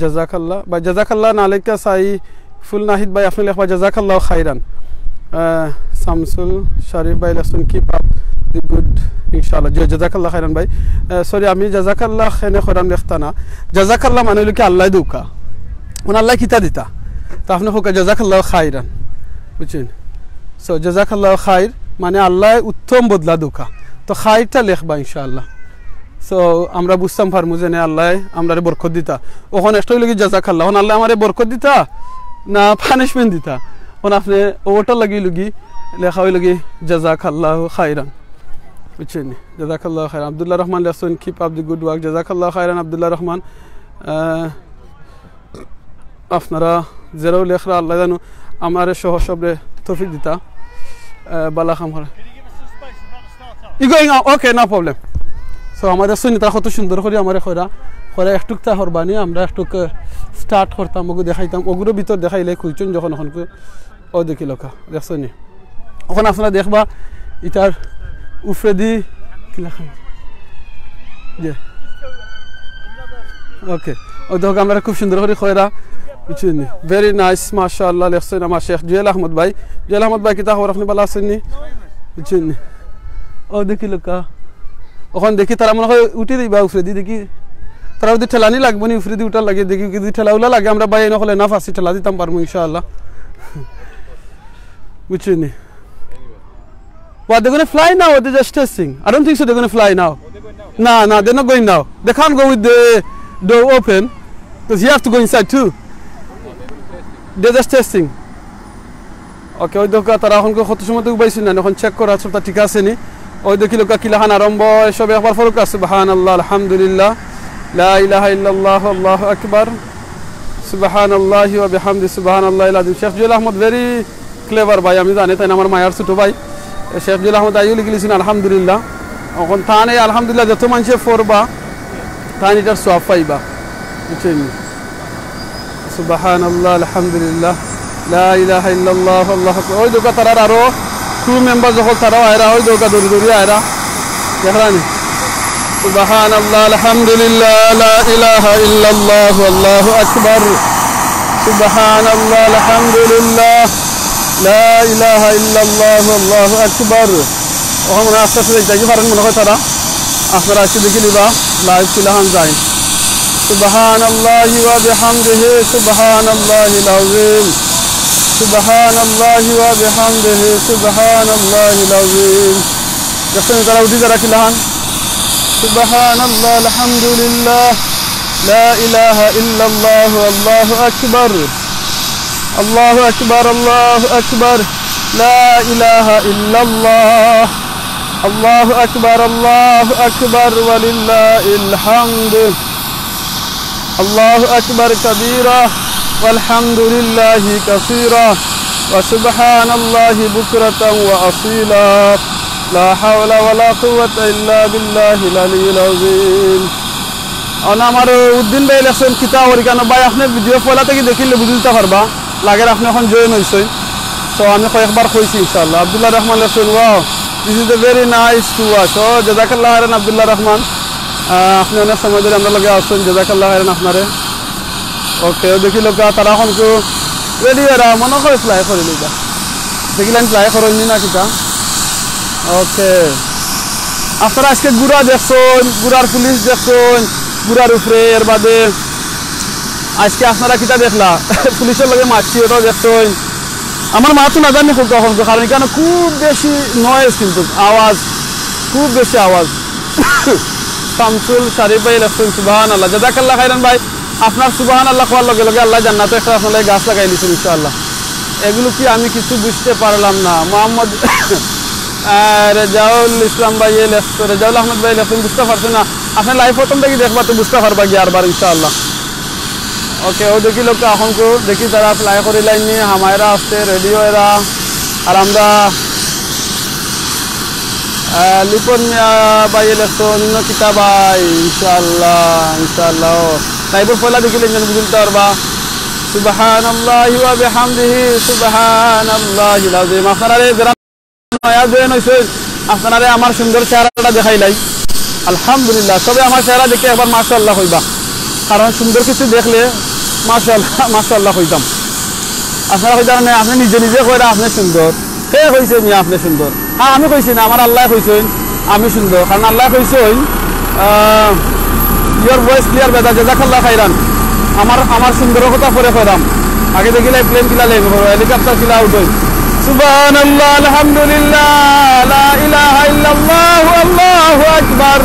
জাযাকাল্লাহ। ভাই জাযাকাল্লাহ না লেখা সাইফুল নাহিদ ভাই, আপনি লেখবা জাযাকাল্লাহ খাইরান। আহ, শামসুল শরীফ ভাই লেখছইন, keep up the good, ইনশাআল্লাহ। জি, জাযাকাল্লাহ খাইরান ভাই। আহ, সরি, আমি জাযাকাল্লাহ খেনে করাম লেখতা না। জাযাকাল্লাহ মানে অইলো কি আল্লাহ দেউকা। মানে আল্লাহ কিতা দিতা? তো আপনি কউকা জাযাকাল্লাহ খাইরান। বুঝছইন? So, জাযাকাল্লাহ খাইর মানে আল্লাহ উত্তম বদলা দেউকা। তো খাইরটা লেখবা ইনশাআল্লাহ। So, আমরা বুঝতাম পারমু যেনে আল্লাহ আমরারে বরকত দিতা। অখন একটা অইলো কি জাযাকাল্লাহ, অখন আল্লাহ আমারে বরকত দিতা না পানিশমেন্ট দিতা? অখন আপনি ওটার লাগি অইলো কি লেখা অইলো কি জাযাকাল্লাহ খাইরান। বুঝছইন নি? জাযাকাল্লাহ খাইরান। আব্দুল্লাহ রহমান লেখছইন, keep up the good work। জাযাকাল্লাহ খাইরান আব্দুল্লাহ রহমান। আহ, আপনারা যেরাও লেখরা আল্লাহ জানো, আমারে সহ সবরে তৌফিক দিতা, আহ, বালা কাম করা। You going out? Okay, no problem. So, আমাদের সুন্নিতা কত সুন্দর করি আমারে কইরা, কইরা একটুক তা হরবানি, আমরা একটুক, আহ, স্টার্ট করতাম, ওগু দেখাইতাম, ওগুর ভিতর দেখাইলে খুলছইন যখন অখন কু-, ও দেখিলকা, দেখছইন নি? অখন আপনারা দেখবা, ইটার উপরেদি কি লেখা? জি। ওকে। ও দেখো, আমরা খুব সুন্দর করি কইরা, বুঝছইন নি? Very nice, মাশাআল্লাহ, লেখছইন আমার শেখ জুয়েল আহমদ ভাই। জুয়েল আহমদ ভাই, কিতা খবর? আপনি বালা আছইন নি? বুঝছইন নি? ও দেখিলকা। অখন দেখি তারা মনে হয় উঠি দিবা উপরেদি, দেখি। তারা যদি ঠেলানি লাগবো নি উপরেদি উঠার লাগি, দেখি যদি ঠেলা উলা লাগে, আমরা ভাই এনে হলে না ফাঁসি ঠেলা দিতাম পারমু ইনশাআল্লাহ। বুঝছইন নি? What, they're gonna fly now or they're just testing? I don't think so, they're gonna fly now. No, no, they're not going now. They can't go with the door open. Because you have to go inside too. They're just testing. Okay, ওই দেখো, তারা এখন কত সময় তো উবাইছিল না, এখন চেক করা সবটা ঠিক আছে নি। ওই দেখি লোকা কিলাখান আরম্ভ, সব একবার ফরক আছে। সুবহানাল্লাহ, আলহামদুলিল্লাহ, লা ইলাহা ইল্লাল্লাহ, আল্লাহু আকবার, সুবহানাল্লাহি ওয়া বিহামদি, সুবহানাল্লাহিল আযীম। শেখ জুয়েল আহমদ very clever ভাই, আমি জানি, তাইন আমার মায়ার ছোট ভাই। শেখ জুয়েল আহমদ আইও লিখিলিছেন আলহামদুলিল্লাহ। এখন তান এই আলহামদুলিল্লাহ যত মানষে পড়বা, তান ইটার সওয়াব পাইবা। বুঝছইন নি? সুবহানাল্লাহ, আলহামদুলিল্লাহ, লা ইলাহা ইল্লাল্লাহ, আল্লাহু আকবার। ওই দেখো তারার আরো crew member যখন তারাও আয়রা, ওই দেখো দৌড়ি দৌড়ি আয়রা। দেখরা নি? সুবহানাল্লাহ, আলহামদুলিল্লাহ, লা ইলাহা ইল্লাল্লাহ, আল্লাহু আকবার। সুবহানাল্লাহ, আলহামদুলিল্লাহ, লা ইলাহা ইল্লাল্লাহ, আল্লাহু আকবার। ওখানে মনে হয় আস্তে আস্তে যাইতে পারেন মনে হয় তারা। আপনারা আজকে দেখি নিবা live কিলাখান যায়। সুবহানাল্লাহি ওয়া বিহামদিহি, সুবহানাল্লাহিল আযীম। সুবহানাল্লাহি ওয়া বিহামদিহি, সুবহানাল্লাহিল আযীম। দেখছেন তারা উঠি যারা কিলাখান। সুবহানাল্লাহ, আলহামদুলিল্লাহ, লা ইলাহা ইল্লাল্লাহ, আল্লাহু আকবার। আল্লাহু আকবার, আল্লাহু আকবার, লা ইলাহা ইল্লাল্লাহ, আল্লাহু আকবার, আল্লাহু আকবার, ওয়ালিল্লাহিল হামদ। আল্লাহু আকবার কাবীরা, ওয়ালহামদুলিল্লাহি কাসীরা, ওয়া সুবহানাল্লাহি বুকরাতান ওয়া আসীলা। লা হাওলা ওয়ালা কুওয়াতা ইল্লা বিল্লাহিল আলিয়্যিল আযীম। অন আমার উদ্দিন ভাই লেখছইন কিতা করি কেন ভাই, আপনে ভিডিও পয়লা থাকি দেখিলে বুঝিতা পারবা। লাগের আপনে এখন join অইছইন। So আমি কয়েকবার কইছি ইনশাআল্লাহ। আব্দুল্লাহ রহমান লেখছইন, wow, this is a very nice to watch. ও জাযাকাল্লাহ খাইরান আব্দুল্লাহ রহমান। আহ, আপনে অনেক সময় ধরি আমরার লগে আছইন, জাযাকাল্লাহ খাইরান আপনারে। Okay, ও দেখি লোকা, তারা এখন তো ready এরা, মনে করে fly করি লইবা। দেখি লাইন fly করইন নি না কিতা? Okay। আপনারা আজকে ঘুড়া দেখছইন, ঘুড়ার পুলিশ দেখছইন, ঘুড়ার উপরে, এর বাদে আজকে আপনারা কিতা দেখলা? পুলিশর লগে মারছি, ওটাও দেখছইন। আমার মাত তো না জানি খুব কখন, কারণ এখানে খুব বেশি noise, কিন্তু আওয়াজ, খুব বেশি আওয়াজ। শামসুল শরীফ ভাই লেখছইন, সুবহানাল্লাহ। জাযাকাল্লাহ খাইরান ভাই, আপনার সুবহানাল্লাহ কওয়ার লগে লগে আল্লায় জান্নাতো একটা আপনার লাগি গাছ লাগাই দিছইন ইনশাআল্লাহ। এগুলো কি আমি কিছু বুঝতে পারলাম না। মোহাম্মদ, আহ, রেজাউল ইসলাম ভাই লেখছইন, রেজাউল আহমদ ভাই লেখছইন, বুঝতে পারছি না। আপনে live প্রথম থাকি দেখবা তো বুঝতে পারবা কি আরবার ইনশাআল্লাহ। Okay, ও দেখি লোক এখন কো দেখি তারা fly করি লাইন নিয়ে হামায়রা আসতে রেডি এরা। আর আমরা, আহ, লিপন মিয়া ভাই লেখছইন, অন্য কিতা ভাই, ইনশাআল্লাহ, ইনশাআল্লাহ। ও, live-র পয়লা দেখিলে যেন বুঝতে পারবা। সুবহানাল্লাহি ওয়া বিহামদিহি, সুবহানাল্লাহিল আযীম। আপনারা যারা নয়া join অইছইন, আপনারারে আমার সুন্দর চেহারাটা দেখাইলাই। আলহামদুলিল্লাহ, সবে আমার চেহারা দেখি একবার মাশাআল্লাহ কইবা, কারণ সুন্দর কিছু দেখলে মাশাআল্লাহ, মাশাআল্লাহ কইতাম। আপনারা কইতা না, আপনে নিজে নিজে কইরা আপনে সুন্দর। কে কইছে মিয়া আপনে সুন্দর? হ্যাঁ, আমি কইছি না, আমার আল্লায় কইছইন আমি সুন্দর, কারণ আল্লায় কইছইন, আহ, your voice clear brother, জাযাকাল্লাহ খাইরান। আমার, আমার সুন্দরর কথা পরে কইরাম। আগে দেখিলাই plane কিলা land করো, helicopter কিলা উঠইন। সুবহানাল্লাহ, আলহামদুলিল্লাহ, লা ইলাহা ইল্লাল্লাহ, আল্লাহু আকবার,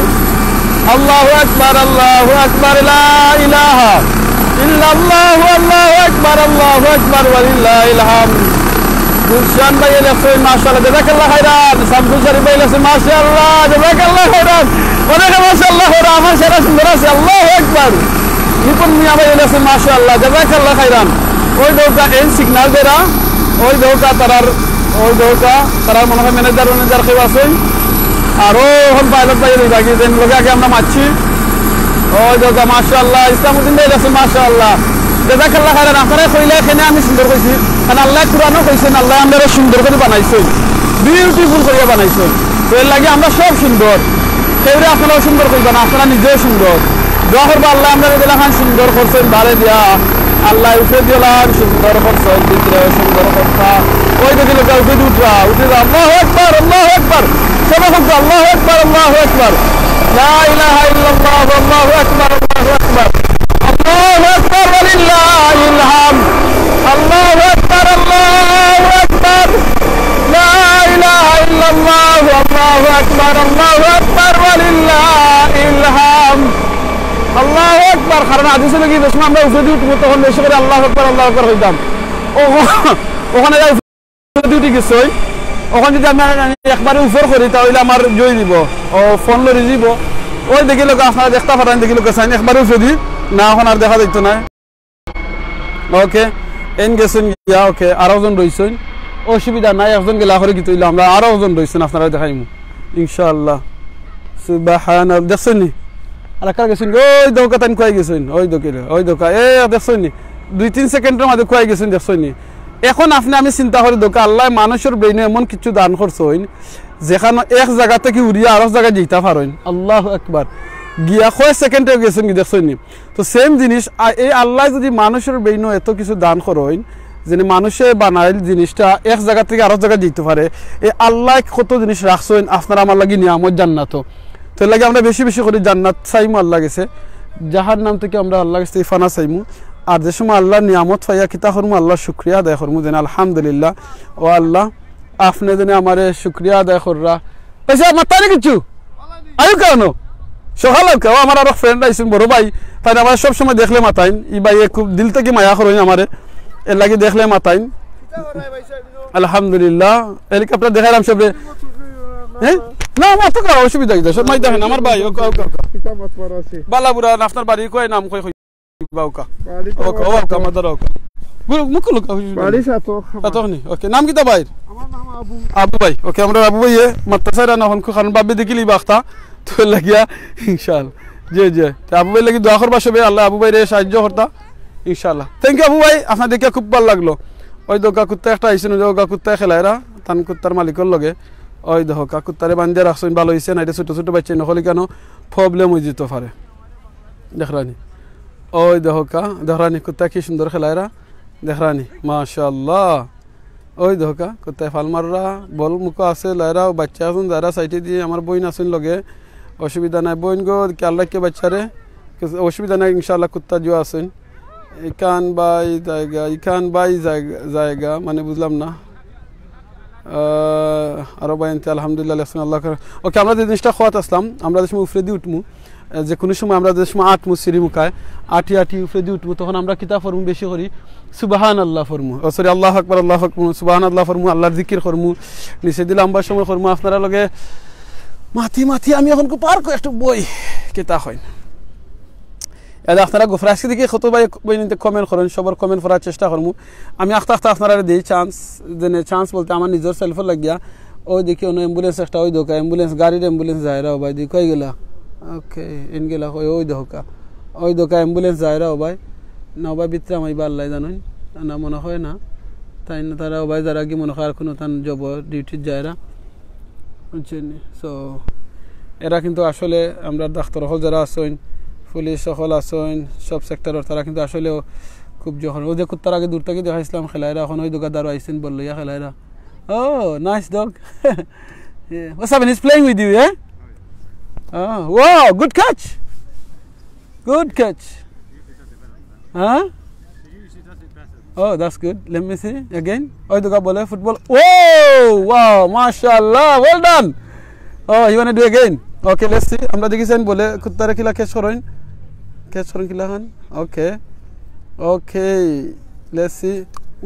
আল্লাহু আকবার, আল্লাহু আকবার, লা ইলাহা ইল্লাল্লাহ, আল্লাহু আকবার, আল্লাহু আকবার, ওয়ালিল্লাহিল হামদ। গুলশান ভাই লেখছইন, মাশাআল্লাহ, জাযাকাল্লাহ খাইরান। শামসুল শরীফ ভাই লেখছইন, মাশাআল্লাহ, জাযাকাল্লাহ খাইরান। অনেকে মাশাআল্লাহ কইরা, আমার চেহারা সুন্দর আছে, আল্লাহু আকবার। নিপুণ মিয়া ভাই লেখছইন, মাশাআল্লাহ, জাযাকাল্লাহ খাইরান। ওই দেখউক্কা, এন signal দেরা, ওই দেখউক্কা, তারার, ওই দেখউক্কা, তারার মনে হয় manager, manager কেউ আছইন। আর ও অখন pilot ভাই, এই বাকি যেন লগে আগে আমরা মারছি। ওই দেখউক্কা, মাশাআল্লাহ, ইসলামউদ্দিন ভাই লেখছইন, মাশাআল্লাহ। জাযাকাল্লাহ খাইরান, আপনারা কইলা কেনে আমি সুন্দর কইছি, কারণ আল্লায় কুরআনো কইছইন, আল্লায় আমরারে সুন্দর করি বানাইছইন, beautiful করিয়া বানাইছইন। তো এর লাগি আমরা সব সুন্দর, কেউরে আপনারাও সুন্দর কইবা না, আপনারা নিজেও সুন্দর। দোয়া করবা আল্লায় আমরারে যেলাখান সুন্দর করছইন বারে দিয়া, আল্লায় উপরে দিলান সুন্দর করছইন, ভিতরেও সুন্দর করতা। ওই দেখি লোক উঠে উঠরা, উঠে যা, আল্লাহু আকবার, আল্লাহু আকবার। সবাই বলতো, আল্লাহু আকবার, আল্লাহু আকবার। লা ইলাহা ইল্লাল্লাহ, আল্লাহু আকবার, আল্লাহু আকবার। আল্লাহু আকবার, ওয়ালিল্লাহিল হামদ। আল্লাহু আকবার, আল্লাহু আকবার। লা ইলাহা ইল্লাল্লাহ, আল্লাহু আকবার, আল্লাহু আকবার, ওয়ালিল্লাহিল হামদ। আল্লাহু আকবার, কারণ হাদিসে নাকি যে সময় আমরা উপরেদি উঠমু, তখন বেশি করি আল্লাহু আকবার, আল্লাহু আকবার কইতাম। ও, ওখানে যাই উপরেদি উঠি গেছইন, ওখান যদি আমি একবারে উপর করি, তাহলে আমার জয় দিব, ও ফোন লড়ি দিব। ওই দেখিলাউক্কা, আপনারা দেখতা পারইন, দেখিলাউক্কা চাইন, একবারে উপরেদি না, এখন আর দেখা যাইতো না। ওকে, এইন গেছইন গিয়া, ওকে, আরো একজন রইছইন, অসুবিধা নাই, একজন গেলা করি কিতা অইলো, আমরা আরো একজন রইছইন, আপনারারে দেখাইমু ইনশাআল্লাহ। সুবহানাল্লাহ, দেখছইন নি? আর কারা গেছইন? ওই দেখউক্কা, তাইন কুয়াই গেছইন, ওই দেখউক্কা, ওই দেখউক্কা, এ দেখছইন নি? দুই তিন সেকেন্ডর মাঝে কুয়াই গেছইন, দেখছইন নি? এখন আপনে আমি চিন্তা করি দেখউক্কা, আল্লায় মানুষর ব্রেইনো এমন কিছু দান করছইন, যেখানো এক জাগা থাকি উড়িয়া আরক জাগাত যাইতা পারইন। আল্লাহু আকবার। গিয়া কয় সেকেন্ডে গেছইন গি, দেখছইন নি? তো সেম জিনিস, আ-, এই আল্লায় যদি মানুষর ব্রেইনো এত কিছু দান করইন, যেন মানুষে বানাইল জিনিসটা এক জাগা থাকি আরক জাগাত যাইতো পারে, এই আল্লায় কত জিনিস রাখছইন আপনার আমার লাগি নিয়ামত জান্নাতো। তো এর লাগি আমরা বেশি বেশি করি জান্নাত চাইমু আল্লার গেছে, জাহান্নাম থাকি আমরা আল্লার গেছে ফানা চাইমু। আর যে সময় আল্লার নিয়ামত পাইয়া কিতা করমু, আল্লার শুকরিয়া আদায় করমু, যেন আলহামদুলিল্লাহ, ও আল্লাহ, আপনে যেন আমারে শুকরিয়া আদায় কররা। পয়সা মাতানি কিচ্ছু? আইউক্কা অনো। সকাল আউক্কা, ও আমার আরো ফ্রেন্ড আইছইন, বড় ভাই, তাইন আমারে সব সময় দেখলে মাতাইন। ই ভাইয়ে খুব দিল থাকি মায়া করইন আমারে, এর লাগি দেখলে মাতাইন। আলহামদুলিল্লাহ, হেলিকপ্টার দেখাইলাম সবরে। হ্যাঁ? না, আমার তো কোনো অসুবিধা কিতা, সব মাই দেখেন, আমার ভাই, ওকে, ওকে, ওকে। বালা বুরা, আপনার বাড়ি কই, নাম কই, কই? বাউকা। বাড়ি তো ওকে, আমার ওকে, আমার দ্বারা ওকে। মুখ খুলুক্কা, অসুবিধা নাই। সাতক। সাতক নি? ওকে, নাম কিতা ভাইর? আমার নাম আবু। আবু ভাই, ওকে, আমরা আবু ভাইয়ে মাততা চাইরা না অখন, কারণ ভাবি দেখিলি বাখতা, তো লাগিয়া, ইনশাআল্লাহ। জি, জি। তো আবু ভাইর লাগি দোয়া করবা সবে, আল্লায় আবু ভাইরে সাহায্য করতা, ইনশাআল্লাহ। Thank you আবু ভাই, আপনার দেখিয়া খুব ভালা লাগলো। ওই দেখউক্কা কুত্তা একটা আইছইন, ওই দেখউক্কা কুত্তা খেলাইরা, তান কুত্তার মালিকর লগে। ওই দেখউক্কা কুত্তারে বান্ধিয়া রাখছইন, ভালা অইছে না, ইটা ছোট ছোট বাইচ্চাইন অকল কেনো problem অইযিতো পারে। দেখরানি। ওই দেখউক্কা, দেখরানি, কুত্তা কি সুন্দর খেলাইরা। দেখরানি, মাশাআল্লাহ। ওই দেখউক্কা, কুত্তায় ফাল মাররা, বল মুখো আছে, লাইরা, ও বাইচ্চা আছইন, যারা সাইডে দিয়ে, আমার বইন আছইন লগে, অসুবিধা নাই। বইন গো, খেয়াল রাখিও বাইচ্চারে, কিছু অসুবিধা নাই, ইনশাআল্লাহ কুত্তা জুয়া আছইন। ইখান বাই জাগা, ইখান বাই জাগা, জাগা, মানে বুঝলাম না। আহ, আরো ভাই আনতে আলহামদুলিল্লাহ, লেখছেন আল্লাহ করে। ওকে, আমরা যে জিনিসটা কওয়াত আছলাম, আমরা যে সময় উপরেদি উঠমু, আহ, যে কোনো সময় আমরা যে সময় আটমু সিঁড়ি মুখায়, আটি আটি উপরেদি উঠমু, তখন আমরা কিতা পড়মু বেশি করি? সুবহানাল্লাহ পড়মু। ও, sorry, আল্লাহু আকবার, আল্লাহু আকবার, সুবহানাল্লাহ পড়মু, আল্লাহর জিকির করমু, নিচেদি লম্বা সময় করমু, আপনারার লগে মাতি মাতি আমি অখন খুব পার্ক একটু বই, কিতা কইন। এ, আপনারা গুফরাসি দেখি কত ভাই বইন comment করইন, সবর comment পড়ার চেষ্টা করমু। আমি আখতা আখতা আপনারারে দেই chance, যেনে chance বলতে আমার নিজর self লাগিয়া। ওই দেখি অনো ambulance একটা, ওই দেখউক্কা ambulance, গাড়ির ambulance যায়রা, ও ভাই, দেখি কই গেলা? ওকে, এইন গেলা, ওই, ওই দেখউক্কা, ওই দেখউক্কা ambulance যায়রা, ও ভাই। না, ও ভাই, ভিতরে আমার ইবা আল্লায় জানইন, না মনে হয় না। তাইন তারা, ও ভাই, যারা কি মনে হয় আর কোনো তান job duty যায়রা। বুঝছইন নি? So, এরা কিন্তু আসলে আমরা ডাক্তার অকল যারা আছইন, পুলিশ অকল আছইন, সব sector-র, তারা কিন্তু আসলেও খুব যখন, ওই যে কুত্তার আগে দূর থাকি দেখাইছলাম খেলাইরা, অখন ওই দেখউক্কা দারু আইছইন বল লইয়া খেলাইরা। Oh, nice dog. Yeah. What's happening? He's playing with you, yeah? Oh, wow, good catch. Good catch. Huh? Oh, that's good. Let me see again. ওই দেখউক্কা বলে football. Oh, wow, mashallah. Well done. Oh, you wanna do again? Okay, let's see. আমরা দেখি চাইন বলে কুত্তারে কিলা catch করইন। Catch করইন কিলাখান। Okay. Okay. Let's see.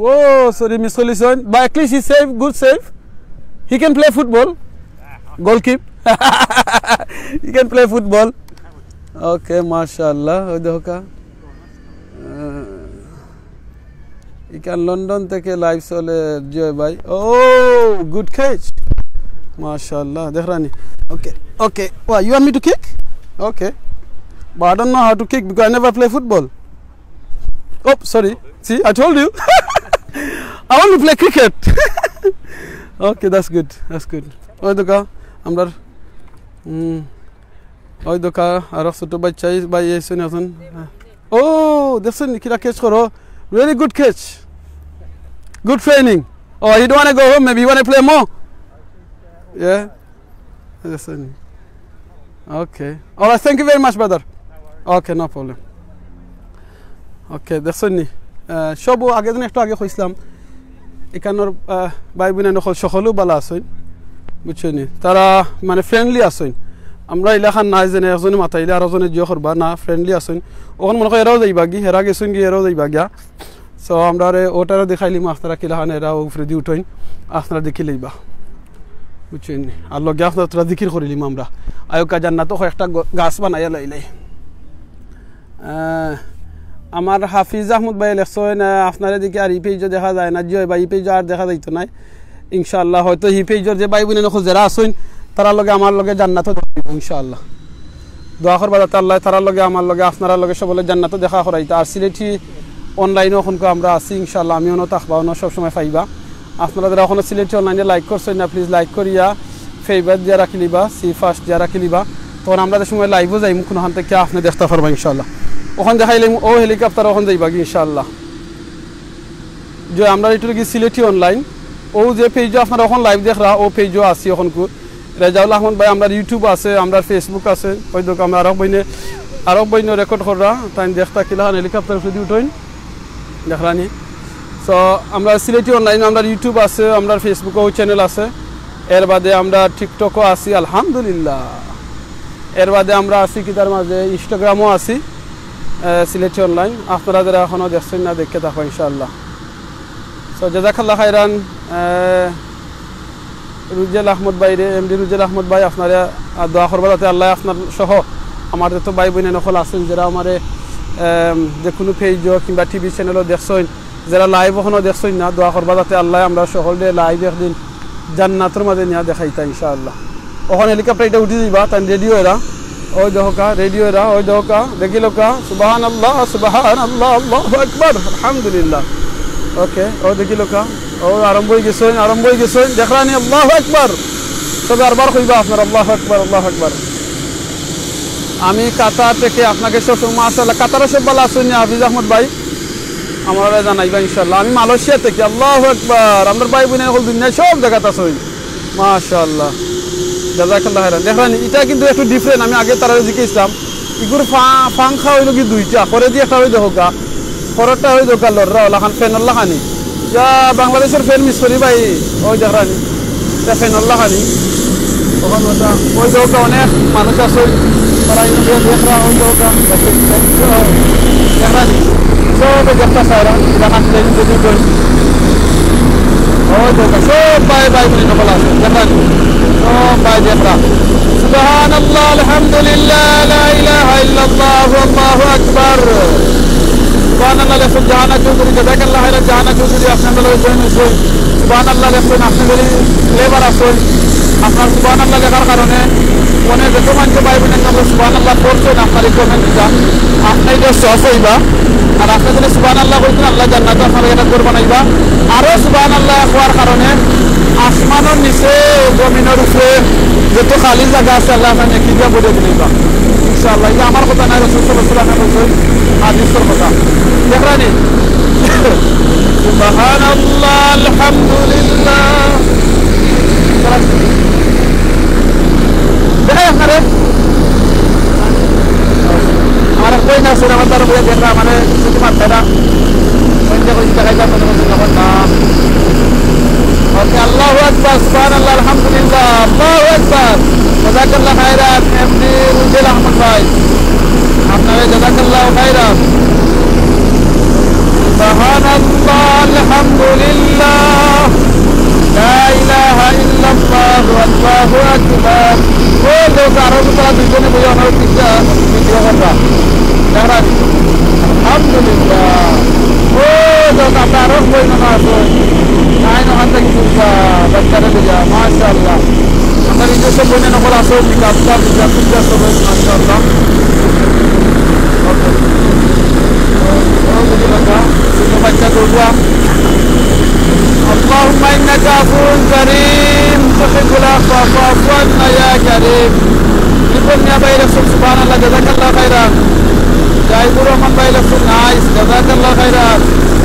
Oh, sorry, miss করলিছইন। But at least he save, good save. He can play football. Goalkeep. He can play football. Okay, mashallah. ওই দেখউক্কা। আহ, ইখান লন্ডন থাকি live চলে, জয় ভাই। Oh, good catch. Mashallah, দেখরানি। Okay, okay. Why, you want me to kick? Okay. But I don't know how to kick because I never play football. Oh, sorry. See, I told you. I only play cricket. Okay, that's good. That's good. ওই দেখউক্কা, আমরার, হুম, ওই দেখউক্কা, আরো ছোট বাচ্চা, এই ভাই, এই শুনে আছইন। Oh, দেখছইন নি, কিলা catch করো? Really good catch. Good training. Oh, you don't wanna go home, maybe you wanna play more? Yeah? দেখছইন নি? Okay. All right, thank you very much, brother. Okay, no problem. Okay, দেখছইন নি? আহ, সব আগে দিন একটু আগে কইছলাম, ইখানর, আহ, ভাই বইন অকল সকলেউ ভালা আছইন, বুঝছইন নি? তারা মানে friendly আছইন। আমরা ইলাখান নাই যেন একজনে মাতাইলে আরো জনে জিও করবা না, ফ্রেন্ডলি আছইন। অখন মনে কয় এরাও যাইবা গি, হেরা গেছইন গি, এরাও যাইবা গিয়া। So, আমরা রে ওটারও দেখাইলিমু, আপনারা কিলাখান এরা উপরেদি উঠইন, আপনারা দেখি লইবা। বুঝছইন নি? আর লগে আপনারা তোরা জিকির করিলিমু আমরা। আয়োকা জান্নাতো কয়েকটা গ-, গাছ বানাইয়া লাইলাই। আহ, আমার হাফিজ আহমদ ভাই লেখছইন, আহ, আপনারে দেখি আর ই পেজও দেখা যায় না। জি অয় ভাই, ই পেজও আর দেখা যাইতো নায়। ইনশাআল্লাহ, হয়তো ই পেজর যে ভাই বইন অকল যেরা আছইন, তারার লগে আমার লগে জান্নাতো দেখা অইবো ইনশাআল্লাহ। দোয়া করবা যাতে আল্লায় তারার লগে, আমার লগে, আপনারার লগে, সবলে জান্নাতো দেখা করাইতা। আর সিলেটি অনলাইনও অখনকু আমরা আছি ইনশাআল্লাহ। আমি অনো থাকবা, অনো সবসময় পাইবা। আপনারা যেরা অখনো সিলেটি অনলাইনে লাইক করছইন না, প্লিজ লাইক করিয়া ফেভার দিয়া রাখিলিবা, সি ফার্স্ট দিয়া রাখিলিবা। তখন আমরা যে সময় লাইভও যাইমু কুনুখান থাকি, আপনে দেখতা পারবা ইনশাআল্লাহ। অখন দেখাইলাম, ও হেলিকপ্টার অখন যাইবা গি ইনশাআল্লাহ। যে আমরা ইটা অইলো গি সিলেটি অনলাইন, ও যে পেজও আপনারা অখন লাইভ দেখরা, ও পেজও আছি অখনকু। রেজাউল আহমদ ভাই, আমরার YouTube আছে, আমরার Facebook আছে, ওই দেখো আমরা আরব বইনে, আরব বইনে রেকর্ড কররা, তাইন দেখতা কিলাখান হেলিকপ্টার উপরেদি উঠইন, দেখরা নি। So, আমরা সিলেটি অনলাইন, আমরার YouTube আছে, আমরার Facebook-ও চ্যানেল আছে, এর বাদে আমরা TikTok-ও আছি, আলহামদুলিল্লাহ। এর বাদে আমরা আছি কিতার মাঝে, Instagram-ও আছি, আহ, সিলেটি অনলাইন। আপনারা যেরা অখনো দেখছইন না, দেখতে থাকো ইনশাআল্লাহ। So, জাজাকাল্লাহ খাইরান, আহ, রুজেল আহমদ ভাই রে, এমডি রুজেল আহমদ ভাই, আপনারা, আহ, দোয়া করবা যাতে আল্লায় আপনার সহ আমার যত ভাই বইন অকল আছইন, যেরা আমারে, আহ, যে কুনু পেজও কিংবা টিভি চ্যানেলও দেখছইন, যেরা লাইভ অখনো দেখছইন না, দোয়া করবা যাতে আল্লায় আমরা সকলরে লাইভ একদিন জান্নাতর মাঝে নিয়া দেখাইতা ইনশাআল্লাহ। অখন হেলিকপ্টার ইটা উঠি দিবা, তাইন রেডি অইরা। ওই দেখোকা, রেডি অইরা, ওই দেখোকা, দেখিলউক্কা, সুবহানাল্লাহ, সুবহানাল্লাহ, আল্লাহু আকবার, আলহামদুলিল্লাহ। ওকে, ও দেখিলউক্কা, ও আরম্ভ অইগেছইন, আরম্ভ অইগেছইন, দেখরা নি, আল্লাহু আকবার। সবে আরবার কইবা আপনারা, আল্লাহু আকবার, আল্লাহু আকবার। আমি কাতার থেকে আপনাকে সব সময়, মাশাআল্লাহ, কাতারও সব ভালা আছইন নি, হাফিজ আহমদ ভাই? আমারে জানাইবা ইনশাআল্লাহ। আমি মালয়েশিয়া থাকি, আল্লাহু আকবার। আমরার ভাই বইন অকল দুনিয়ার সব জাগাত আছইন। মাশাআল্লাহ। জাজাকাল্লাহ খাইরান। দেখরা নি, ইটা কিন্তু একটু ডিফারেন্ট। আমি আগে তারারে জিকাইছলাম। ইগুর ফা-, ফাংখা অইলো গি দুইটা। করেদি একটা অই দেখোকা। কররটা অই দেখোকা লড়রা অলাখান, ফ্যানর লাখানি। ইয়া, বাংলাদেশর ফ্যান মিস করি ভাই। ওই দেখরা নি। ইটা ফ্যানর লাখানি। অখন ওটা, ওই দেখোকা অনেক মানুষ আছইন। তারা ইনো দেখরা, ওই দেখোকা। দেখরা নি। সবে দেখরা সারা। ইটা কাটতে যদি কই। ওই দেখরা, সব ভাই ভাই বইন অকল আছইন। দেখরা নি। সব ভাই দেখরা। সুবহানাল্লাহ, আলহামদুলিল্লাহ, লা ইলাহা ইল্লাল্লাহ, আল্লাহু আকবার। সুবহানাল্লাহ লেখছইন জাহানা চৌধুরী, জাযাকাল্লাহ খাইরান জাহানা চৌধুরী, আপনার লগে জয়েন অইছইন। সুবহানাল্লাহ লেখছইন, আপনি very clever আছইন। আপনার সুবহানাল্লাহ লেখার কারণে মানে যত মানষে ভাই বইন অকলে সুবহানাল্লাহ পড়ছইন, আপনার ই কমেন্ট দিতা, আপনার ইটা সহজ অইবা। আর আপনি যদি সুবহানাল্লাহ কইছইন, আল্লায় জান্নাতো আপনার একটা ঘর বানাইবা। আরো সুবহানাল্লাহ কওয়ার কারণে আসমানর নিচে, জমিনর উপরে যত খালি জাগা আছে, আল্লায় আপনার নেকি দিয়া ভরিয়া দিলাইবা। ইনশাআল্লাহ, ইটা আমার কথা নায়, রাসূল সাল্লাল্লাহু আলাইহি ওয়াসাল্লামে কইছইন, হাদিসর কথা। দেখরা নি? সুবহানাল্লাহ, আলহামদুলিল্লাহ। দেখাই আপনারে। আমার কই না, সুরে আমার তারা বলে দেখরা, মানে, শুধু মাত্র না। ওই যে ওই জায়গায় যাবো, তখন তখন না। ওকে, আল্লাহু আকবার, সুবহানাল্লাহ, আলহামদুলিল্লাহ, আল্লাহু আকবার। জাযাকাল্লাহ খাইরান, এমডি রুজেল আহমদ ভাই। আপনারে জাযাকাল্লাহ খাইরান। সুবহানাল্লাহ, আলহামদুলিল্লাহ, লা ইলাহা ইল্লাল্লাহ, আল্লাহু আকবার। ওই লোক আরো তারা দুইজনে বইয়া আমার পিজ্জা ভিডিও করবা। দেখরা নি? আলহামদুলিল্লাহ। ওই লোক আমরা আরো বই না আছে। নাই না, হাতে কিছু বাচ্চারা দিয়া, মাশাআল্লাহ। আমরা নিজস্ব বইন অকল আছে, পিজ্জা, পিজ্জা, পিজ্জা, পিজ্জা, সবাই, মাশাআল্লাহ। ওকে। اللهم إنك عفو كريم تحب العفو فاعف عنا يا كريم. রিপন মিয়া ভাই লেখছইন, সুবহানাল্লাহ, জাযাকাল্লাহ খাইরান। জাহিদুর রহমান ভাই লেখছইন, নাইস, জাযাকাল্লাহ খাইরান।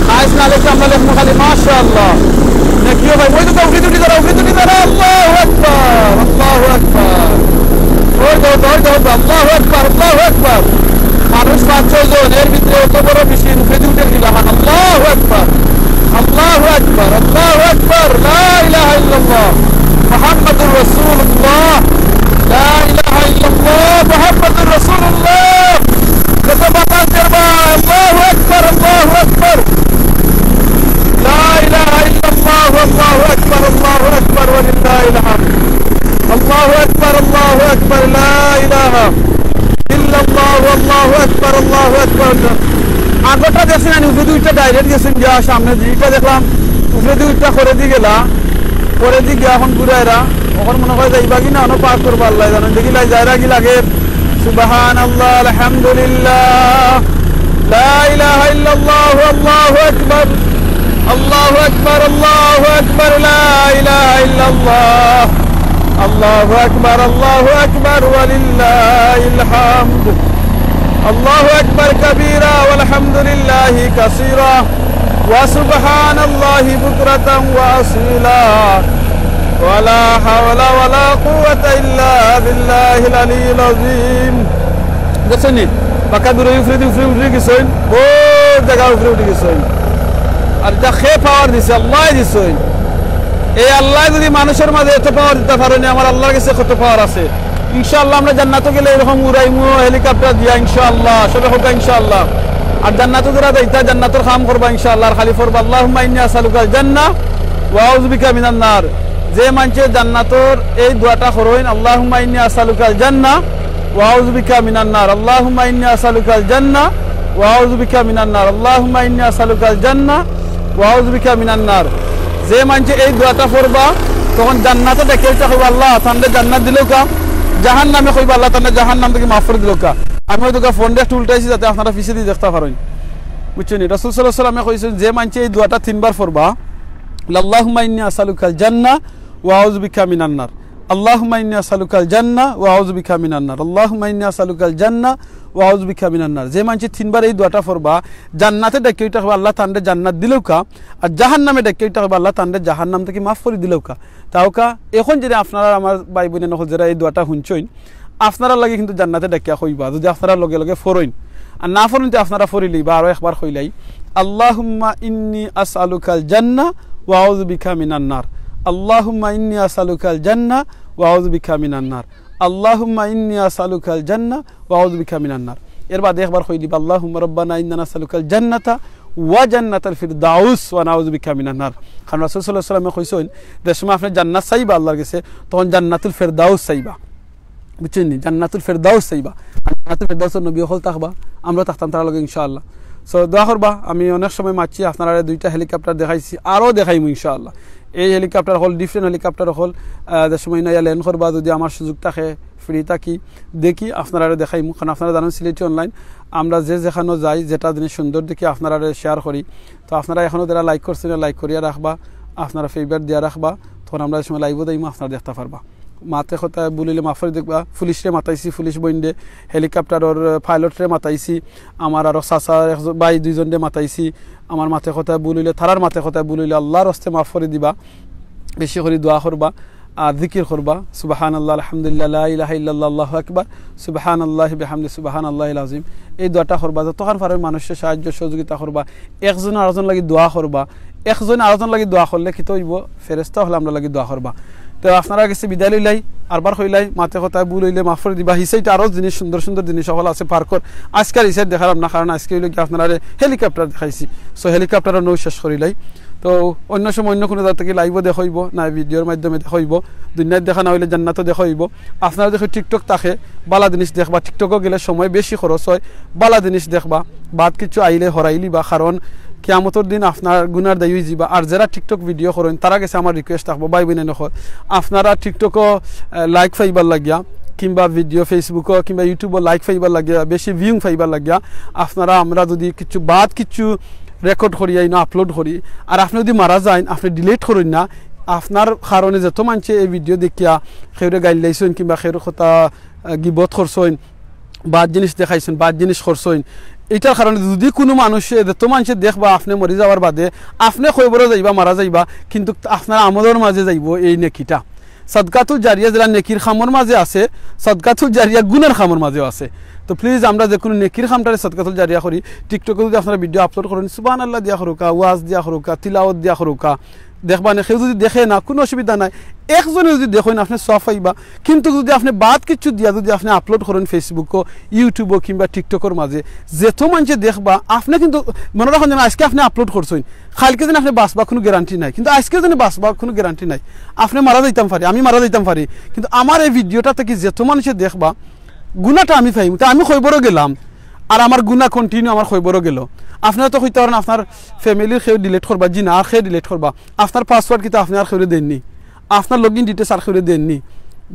নাইস না লেখলে আমরা লেখমু খালি মাশাআল্লাহ। নেকিও ভাই, ওই তো উঠি উঠি দাঁড়া, উঠি উঠি দাঁড়া, আল্লাহু আকবার, আল্লাহু আকবার। ওই তো, ওই তো, আল্লাহু আকবার, আল্লাহু আকবার। মানুষ পাঁচ ছয় জন, এর ভিতরে অত বড় মেশিন, উঠে উঠে দিলাম, আল্লাহু আকবার, আল্লাহু আকবার, আল্লাহু আকবার, লা ইলাহা ইল্লাল্লাহ, মুহাম্মাদুর রাসূলুল্লাহ, লা ইলাহা ইল্লাল্লাহ। আল্লাহু আকবার, আল্লাহু আকবার, লা ইলাহা ইল্লাল্লাহু, আল্লাহু আকবার, আল্লাহু আকবার। আগরটা দেখছইন নি, উপরে দুইটা direct গেছইন গিয়া, সামনে যেটা দেখলাম, উপরে দুইটা করেদি গেলা, করেদি গিয়া অখন ঘুরাইরা, অখন মনে কয় যাইবা কি না, অনো পার করবা আল্লায় জানইন। দেখি লাই যাইরা কি লাগে। সুবহানাল্লাহ, আলহামদুলিল্লাহ, লা ইলাহা ইল্লাল্লাহু, আল্লাহু আকবার, আল্লাহু আকবার, আল্লাহু আকবার, লা ইলাহা ইল্লাল্লাহ, আল্লাহু আকবার, আল্লাহু আকবার, ওয়ালিল্লাহিল হামদ। আল্লাহু আকবার কাবীরা, ওয়ালহামদুলিল্লাহি কাসীরা, ওয়া সুবহানাল্লাহি বুকরাতান ওয়া আসীলা, ওয়া লা হাওলা ওয়া লা কুওয়াতা ইল্লা বিল্লাহিল আলিয়্যিল আযীম। দেখছইন নি? পাক্কা দূরে উপরেদি উপরে উঠি গেছইন, বউত জাগা উপরে উঠি গেছইন। আর ইটা কে power দিছে? আল্লায় দিছইন। এই আল্লায় যুদি মানুষর মাঝে এত power দিতা পারইন, আমার আল্লার গেছে কত power আছে। ইনশাআল্লাহ আমরা জান্নাতো গেলে এরকম উড়াইমু helicopter দিয়া ইনশাআল্লাহ, সবে কউক্কা ইনশাআল্লাহ। আর জান্নাতো যারা যাইতা, জান্নাতর কাম করবা ইনশাআল্লাহ। আর খালি পড়বা, আল্লাহুম্মা ইন্নী আসআলুকাল জান্নাহ ওয়া আউযু বিকা মিনান নার। যে মানষে জান্নাতর এই দোয়াটা করইন, আল্লাহুম্মা ইন্নী আসআলুকাল জান্নাহ ওয়া আউযু বিকা মিনান নার, আল্লাহুম্মা ইন্নী আসআলুকাল জান্নাহ ওয়া আউযু বিকা মিনান নার, আল্লাহুম্মা ইন্নী আসআলুকাল জান্নাহ ওয়া আউযু বিকা মিনান নার। যে মানষে এই দোয়াটা পড়বা, তখন জান্নাতে ডাকিয়া ইটা কইবা, আল্লাহ, তানরে জান্নাত দিলাউক্কা, জাহান্নামে কইবা, আল্লাহ, তানরে জাহান্নাম থাকি মাফ করি দিলাউক্কা। আমি অউ দেখউক্কা ফোনটা একটু উল্টাইছি, যাতে আপনারা পিছেদি দেখতা পারইন। বুঝছইন নি? রাসূল সাল্লাল্লাহু আলাইহি ওয়াসাল্লামে কইছইন, যে মানষে এই দোয়াটা তিনবার পড়বা, আল্লাহুম্মা ইন্নী আসআলুকাল জান্নাহ ওয়া আউযু বিকা মিনান নার। আল্লাহুম্মা ইন্নী আসআলুকাল জান্নাহ ওয়া আউযু বিকা মিনান নার। আল্লাহুম্মা ইন্নী আসআলুকাল জান্নাহ ওয়া আউযু বিকা মিনান নার। যে মানষে তিনবার এই দোয়াটা পড়বা, জান্নাতে ডাকিয়া ইটা কইবা, আল্লাহ, তানরে জান্নাত দিলাউক্কা, আর জাহান্নামে ডাকিয়া ইটা কইবা, আল্লাহ, তানরে জাহান্নাম থাকি মাফ করি দিলাউক্কা। তে অউক্কা, অখন যদি আপনারা আমার ভাই বইন অকল যারা এই দোয়াটা হুনছইন, আপনারার লাগি কিন্তু জান্নাতে ডাকিয়া কইবা, যদি আপনারা লগে লগে পড়ইন। আর না পড়ইন তে আপনারা পড়িলাইবা, আরো একবার কইলাই, আল্লাহুম্মা ইন্নী আসআলুকাল জান্নাহ ওয়া আউযু বিকা মিনান নার। আল্লাহুম্মা ইন্নী আসআলুকাল জান্নাহ ওয়া আউযু বিকা মিনান নার। আল্লাহুম্মা ইন্নী আসআলুকাল জান্নাহ ওয়া আউযু বিকা মিনান নার। এর বাদে একবার কই দিবা, আল্লাহুম্মা রাব্বানা ইন্না নাসআলুকাল জান্নাতা ওয়া জান্নাতাল ফিরদাউস ওয়া নাউযু বিকা মিনান নার। কারণ রাসূল সাল্লাল্লাহু আলাইহি ওয়াসাল্লামে কইছইন, যে সময় আপনে জান্নাত চাইবা আল্লার গেছে, তখন জান্নাতুল ফেরদাউস চাইবা। বুঝছইন নি? জান্নাতুল ফেরদাউস চাইবা। আর জান্নাতুল ফেরদাউসর নবী অকল থাকবা, আমরাও থাকতাম তারার লগে ইনশাআল্লাহ। So, দোয়া করবা। আমি অনেক সময় মাতছি, আপনারারে দুইটা helicopter দেখাইছি, আরো দেখাইমু ইনশাআল্লাহ। এই helicopter অকল, different helicopter অকল, আহ, যে সময় ইনো আইয়া land করবা, যদি আমার সুযোগ থাকে, free থাকি, দেখি, আপনারারে দেখাইমু। কারণ আপনারা জানইন, সিলেটি online আমরা যে যেখানো যাই, যেটা জিনিস সুন্দর দেখি, আপনারারে share করি। তো আপনারা এখনো যারা like করছইন না, like করিয়া রাখবা, আপনারা favourite দিয়া রাখবা, তখন আমরা যে সময় live-ও যাইমু, আপনারা দেখতা পারবা। মাতে কথায় ভুল অইলে মাফ করি দিবা। পুলিশরে মাতাইছি, পুলিশ বইনরে, helicopter-র pilot-রে মাতাইছি, আমার আরো চাচার এক ভাই দুইজনরে মাতাইছি। আমার মাতে কথায় ভুল অইলে, তারার মাতে কথায় ভুল অইলে আল্লার ওয়াস্তে মাফ করি দিবা। বেশি করি দোয়া করবা আর জিকির করবা, সুবহানাল্লাহ, আলহামদুলিল্লাহ, লা ইলাহা ইল্লাল্লাহ, আল্লাহু আকবার, সুবহানাল্লাহি বিহামদি, সুবহানাল্লাহিল আযীম। এই দোয়াটা করবা, যতখান পারইন মানুষরে সাহায্য সহযোগিতা করবা, একজন আরোজন লাগি দোয়া করবা। একজন আরোজন লাগি দোয়া করলে কিতা অইবো? ফেরেশতা অকলে আমরার লাগি দোয়া করবা। তো আপনারার গেছে বিদায় লইলাই, আরবার কইলাই, মাতে কথায় ভুল অইলে মাফ করি দিবা। হি side-এ আরো জিনিস, সুন্দর সুন্দর জিনিস অকল আছে park-র। আজকে আর হি side দেখাইরাম না, কারণ আজকে অইলো কি আপনারারে helicopter দেখাইছি। So helicopter-ও নৌ শেষ করিলাই। তো অন্য সময় অন্য কুনু জাগা থাকি live-ও দেখা অইবো, না video-র মাধ্যমে দেখা অইবো। দুনিয়াত দেখা না অইলে জান্নাতো দেখা অইবো। আপনারা যদি TikTok থাকে, ভালা জিনিস দেখবা, TikTok-ও গেলে সময় বেশি খরচ অয়, ভালা জিনিস দেখবা, বাদ কিছু আইলে হরাইলিবা, কারণ কিয়ামতর দিন আপনার গুনার দায়ী অইযিবা। আর যারা TikTok video করইন, তারার গেছে আমার request থাকবো, ভাই বইন অকল, আপনারা TikTok-ও, আহ, like পাইবার লাগিয়া, কিংবা video Facebook-ও কিংবা YouTube-ও like পাইবার লাগিয়া, বেশি view পাইবার লাগিয়া, আপনারা আমরা যদি কিছু বাদ কিছু record করিয়া ইনো upload করি, আর আপনে যদি মারা যাইন, আপনে delete করইন না, আপনার কারণে যত মানষে এই video দেখিয়া কেউরে গাইল দিছইন কিংবা কেউর কথা, আহ, গিবত করছইন, বাদ জিনিস দেখাইছইন, বাদ জিনিস করছইন, ইটার কারণে যদি কুনু মানষে, যত মানষে দেখবা আপনে মরি যাওয়ার বাদে, আপনে কবরো যাইবা, মারা যাইবা, কিন্তু আপনার আমলর মাঝে যাইবো এই নেকিটা। সাদকাতুল জারিয়া যেলা নেকির কামর মাঝে আছে, সাদকাতুল জারিয়া গুনার কামর মাঝেও আছে। তো please আমরা যে কুনু নেকির কামটারে সাদকাতুল জারিয়া করি, TikTok-ও যদি আপনারা video upload করইন, সুবহানাল্লাহ দিয়া করউক্কা, ওয়াজ দিয়া করউক্কা, তিলাওয়াত দিয়া করউক্কা, দেখবা না, কেউ যদি দেখে না, কুনু অসুবিধা নাই। একজনে যদি দেখইন, আপনে সওয়াব পাইবা। কিন্তু যদি আপনে বাদ কিচ্ছু দিয়া যদি আপনে upload করইন Facebook-ও, YouTube-ও কিংবা TikTok-অর মাঝে, যেত মানষে দেখবা, আপনে কিন্তু মনো রাখইন যেন আইজকে আপনে upload করছইন, কাইলকে যেন আপনে বাঁচবা কুনু guarantee নাই, কিন্তু আইজকে যেন বাঁচবা কুনু guarantee নাই। আপনে মারা যাইতাম পারি, আমি মারা যাইতাম পারি, কিন্তু আমার এই video-টা থাকি যেত মানষে দেখবা, গুনাটা আমি পাইমু। তে আমি কয়বরো গেলাম, আর আমার গুনা continue আমার কয়বরো গেলো। আপনারা তো কইতা পারইন আপনার family-র কেউ delete করবা, জি না, আর কেউ delete করবা, আপনার password কিতা আপনে আর কেউরে দেইন নি, আপনার login details আর কেউরে দেইন নি,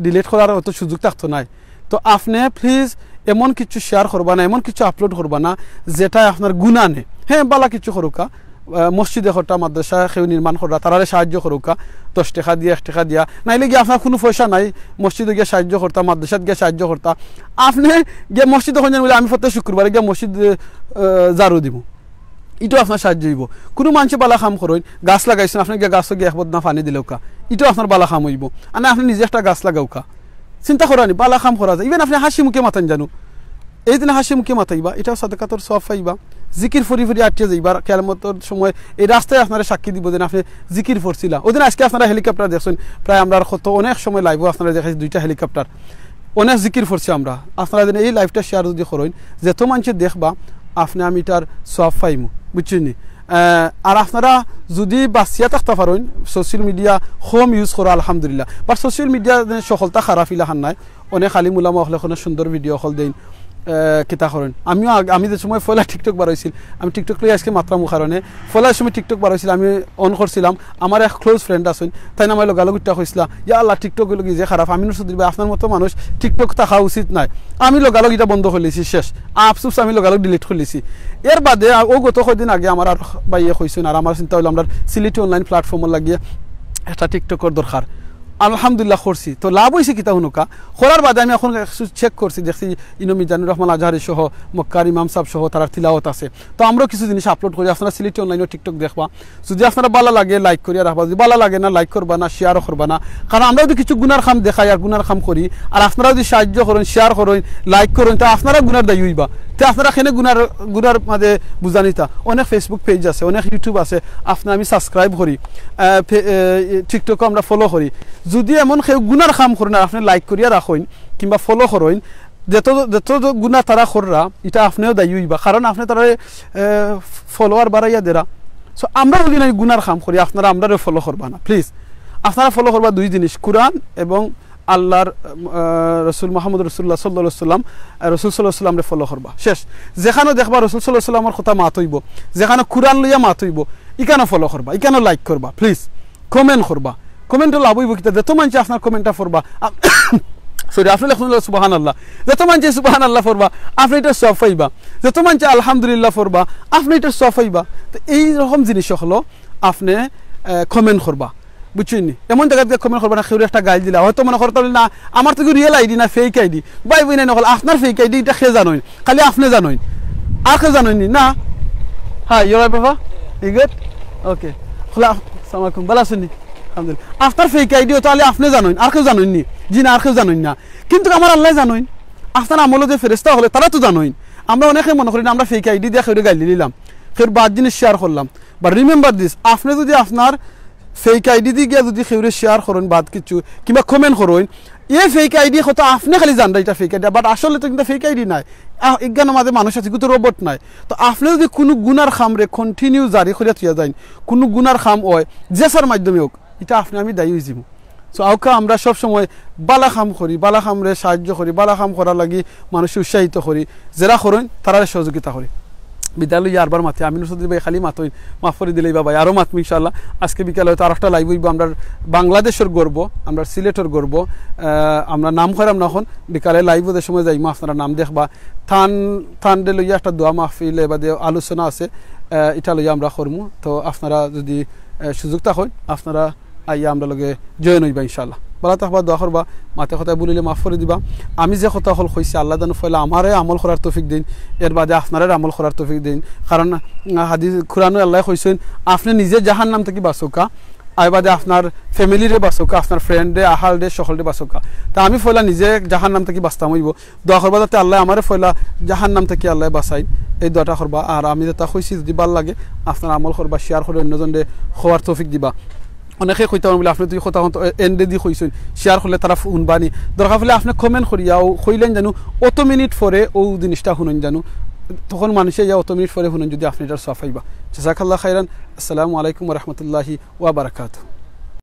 delete করার অত সুযোগ থাকতো নায়। তো আপনে please এমন কিছু share করবা না, এমন কিছু upload করবা না, যেটায় আপনার গুনা নে। হ্যাঁ, বালা কিছু করউক্কা, আহ, মসজিদে করতা, মাদ্রাসা কেউ নির্মাণ কররা, তারারে সাহায্য করউক্কা, দশ টেকা দিয়া, এক টেকা দিয়া, নাইলে গিয়া আপনার কুনু পয়সা নাই, মসজিদো গিয়া সাহায্য করতা, মাদ্রাসাত গিয়া সাহায্য করতা, আপনে গিয়া মসজিদো কইন যেন বুলে, "আমি প্রত্যেক শুক্রবারে গিয়া মসজিদ, আহ, ঝাড়ু দিমু।" ইটাও আপনার সাহায্য অইবো। কুনু মানষে বালা কাম করইন, গাছ লাগাইছইন, আপনে গিয়া গাছো গিয়া এক বদনা পানি দিলাউক্কা, ইটাও আপনার বালা কাম অইবো। আর না, আপনে নিজে একটা গাছ লাগাউক্কা। চিন্তা করইন নি, বালা কাম করা যায়। Even আপনে হাসি মুখে মাতইন জানু, এই দিনে হাসি মুখে মাতাইবা, ইটাও সাদাকাতর সওয়াব পাইবা। জিকির ফড়ি ফড়ি আটিয়া যাইবা, কিয়ামতর সময় এই রাস্তায় আপনারে সাক্ষী দিবো যেন আপনে জিকির ফড়ছিলা। ওই দিন আইজকে আপনারা helicopter দেখছইন, প্রায় আমরা কত অনেক সময় live-ও আপনারা দেখাইছি দুইটা helicopter, অনেক জিকির ফড়ছি আমরা। আপনারা যেন এই live-টা share যদি করইন, যেত মানষে দেখবা, আপনে আমি ইটার সওয়াব পাইমু, বুঝছইন নি? আহ, আর আপনারা যদি বাঁচিয়া থাকতা পারইন, social media কম use করো, আলহামদুলিল্লাহ। But social media যেন সকলতা খারাপ ইলাখান নায়, অনেক আলিম উলামা অকলে কুনু সুন্দর video অকল দেইন, আহ, কিতা করইন। আমিও আগ-, আমি যে সময় পয়লা TikTok বারইছিল, আমি TikTok লইয়া আইজকে মাতরাম অউ কারণে, পয়লা সময় TikTok বারইছিল, আমি on করছিলাম, আমার এক close friend আছইন, তাইন আমারে লগালগ ইটা কইছলা, "ইয়া আল্লাহ, TikTok অইলো গি যে খারাপ।" আমি নুর চৌধুরী ভাই, আপনার মতো মানুষ TikTok থাকা উচিত নায়। আমি লগালগ ইটা বন্ধ করিলিছি, শেষ। আফসোস, আমি লগালগ delete করিলিছি। এর বাদে আ-, অউ গত কয়দিন আগে আমার আর ভাইয়ে কইছইন, আর আমার চিন্তা অইলো আমরার সিলেটি online platform-অর লাগিয়া একটা TikTok-অর দরকার। আলহামদুলিল্লাহ করছি। তো লাভ অইছে কিতা হুনউক্কা? করার বাদে আমি অখন কিছু check করছি, দেখছি ইনো মিজানুর রহমান আজহারি সহ, মক্কার ইমাম সাব সহ তারার তিলাওয়াত আছে। তো আমরাও কিছু জিনিস upload করি, আপনারা সিলেটি online-ও TikTok দেখবা। যদি আপনারা বালা লাগে, like করিয়া রাখবা, যদি বালা লাগে না, like করবা না, share-ও করবা না। কারণ আমরা যদি কিছু গুনার কাম দেখাই আর গুনার কাম করি, আর আপনারা যদি সাহায্য করইন, share করইন, like করইন, তে আপনারা গুনার দায়ী অইবা। তে আপনারা কেনে গুনার, গুনার মাঝে বুঝা নিতা? অনেক Facebook page আছে, অনেক YouTube আছে, আপনার আমি subscribe করি, আহ, ফে-, আহ, TikTok-ও আমরা follow করি। যদি এমন কেউ গুনার কাম করইন আর আপনে like করিয়া রাখইন কিংবা follow করইন, যত, যত গুনা তারা কররা, ইটা আপনেও দায়ী অইবা, কারণ আপনে তারারে, আহ, follower বাড়াইয়া দেরা। So, আমরা যদি না গুনার কাম করি, আপনারা আমরারে follow করবা না, please। আপনারা follow করবা দুই জিনিস, কোরআন এবং আল্লাহর, আহ, রসুল মুহাম্মদ রসুল্লাহ সাল্লাল্লাহু আলাইহি ওয়াসাল্লাম, আহ, রসুল সাল্লাল্লাহু আলাইহি ওয়াসাল্লামরে follow করবা। শেষ। যেখানো দেখবা রসুল সাল্লাল্লাহু আলাইহি ওয়াসাল্লামর কথা মাত অইবো, যেখানো কুরআন লইয়া মাত অইবো, ইখানো follow করবা, please। Comment করবা। Comment-ও লাভ অইবো কিতা? যত মানষে আপনার comment-টা পড়বা, আ-, sorry, আপনে লেখইন সুবহানাল্লাহ। যত মানষে সুবহানাল্লাহ পড়বা, আপনে ইটার সওয়াব পাইবা। যত মানষে আলহামদুলিল্লাহ পড়বা, আপনে ইটার সওয়াব পাইবা। তো এই রকম জিনিস অকল আপনে, আহ, comment করবা। বুঝছইন নি? এমন জাগাত গিয়া comment করবা না, কেউরে একটা গাইল দিলা। হয়তো মনো করতা পারইন না, আমার তো real ID না, fake ID। ভাই বইন অকল, আপনার fake ID ইটা কে জানইন? খালি আপনে জানইন, আর কেউ জানইন নি? না। Hi, you alright, বাবা? You good? Okay. খোলা, আসসালামু আলাইকুম। বালা আছইন নি? আলহামদুলিল্লাহ। আপনার fake ID অইতো খালি আপনে জানইন, আর কেউ জানইন নি? জি না, আর কেউ জানইন না। কিন্তু আমার আল্লায় জানইন। আপনার আমলো যে ফেরেশতা অকলে, তারা তো জানইন। আমরা অনেকে মনো করি না, আমরা fake ID দিয়া কেউরে গাইল দিলাম, কেউর বাদ জিনিস share করলাম। But remember this, আপনে যদি আপনার fake ID দি গিয়া যদি কেউরে share করইন বাদ কিছু, কিংবা comment করইন, এ fake ID কথা আপনে খালি জানরা ইটা fake ID, but আসলে তো কিন্তু fake ID নায়। আহ, ইজ্ঞানর মাঝে মানুষ আছে, কিন্তু robot নায়। তো আপনে যদি কুনু গুনার কামরে continue জারি করিয়া থইয়া যাইন, কুনু গুনার কাম অয়, যেছার মাধ্যমে অউক, ইটা আপনে আমি দায়ী অইযিমু। So, আউক্কা আমরা সব সময় বালা কাম করি, বালা কামরে সাহায্য করি, বালা কাম করার লাগি মানুষরে উৎসাহিত করি, যেরা করইন, তারারে সহযোগিতা করি। বিদায় লইয়া আরবার মাতি, আমি নুর চৌধুরী ভাই খালি মাতইন, মাফ করি দিলাইবা ভাই, আরো মাতমু ইনশাআল্লাহ। আজকে বিকালে হয়তো আরোকটা live অইবো, আমরার বাংলাদেশর গর্ব, আমরার সিলেটর গর্ব, আহ, আমরা নাম করাম না অখন, বিকালে live-ও যে সময় যাইমু, আপনারা নাম দেখবা। থান, থানরে লইয়া একটা দোয়া মাহফিল, এবাদে আলোচনা আছে, আহ, ইটা লইয়া আমরা করমু। তো আপনারা যদি, আহ, সুযোগ থাকইন, আপনারা আইয়া আমরার লগে join অইবা ইনশাআল্লাহ। বালা থাকবা, দোয়া করবা, মাতে কথায় ভুল অইলে মাফ করি দিবা। আমি যে কথা অকল কইছি, আল্লায় যেন পয়লা আমারে আমল করার তৌফিক দেইন, এর বাদে আপনারারে আমল করার তৌফিক দেইন। কারণ, আহ, হাদিস, কোরআনো আল্লায় কইছইন, আপনে নিজে জাহান্নাম থাকি বাঁচউক্কা, এর বাদে আপনার family-রে বাঁচউক্কা, আপনার friend-রে, আহালরে, সকলরে বাঁচউক্কা। তা আমি পয়লা নিজে জাহান্নাম থাকি বাঁচতাম অইবো। দোয়া করবা যাতে আল্লায় আমারে পয়লা জাহান্নাম থাকি আল্লায় বাঁচাইন, এই দোয়াটা করবা। আর আমি যেটা কইছি যদি ভালা লাগে, আপনারা আমল করবা, share করি অন্যজনরে কওয়ার তৌফিক দিবা। অনেকে কইতা পারইন বুলে আপনে দুই কথা অন্ত-, এ-, এন্ডে দি কইছইন, share করলে তারা হুনবা নি। দরকার পড়লে আপনে comment করিয়া অউ কইলেন জানু, অত মিনিট পরে অউ জিনিসটা হুনইন জানু। তখন মানষে ইয়া অত মিনিট পরে হুনইন যুদি আপনে ইটার সওয়াব পাইবা। জাযাকাল্লাহ খাইরান। আসসালামু আলাইকুম ওয়া রাহমাতুল্লাহি ওয়া বারাকাতুহু।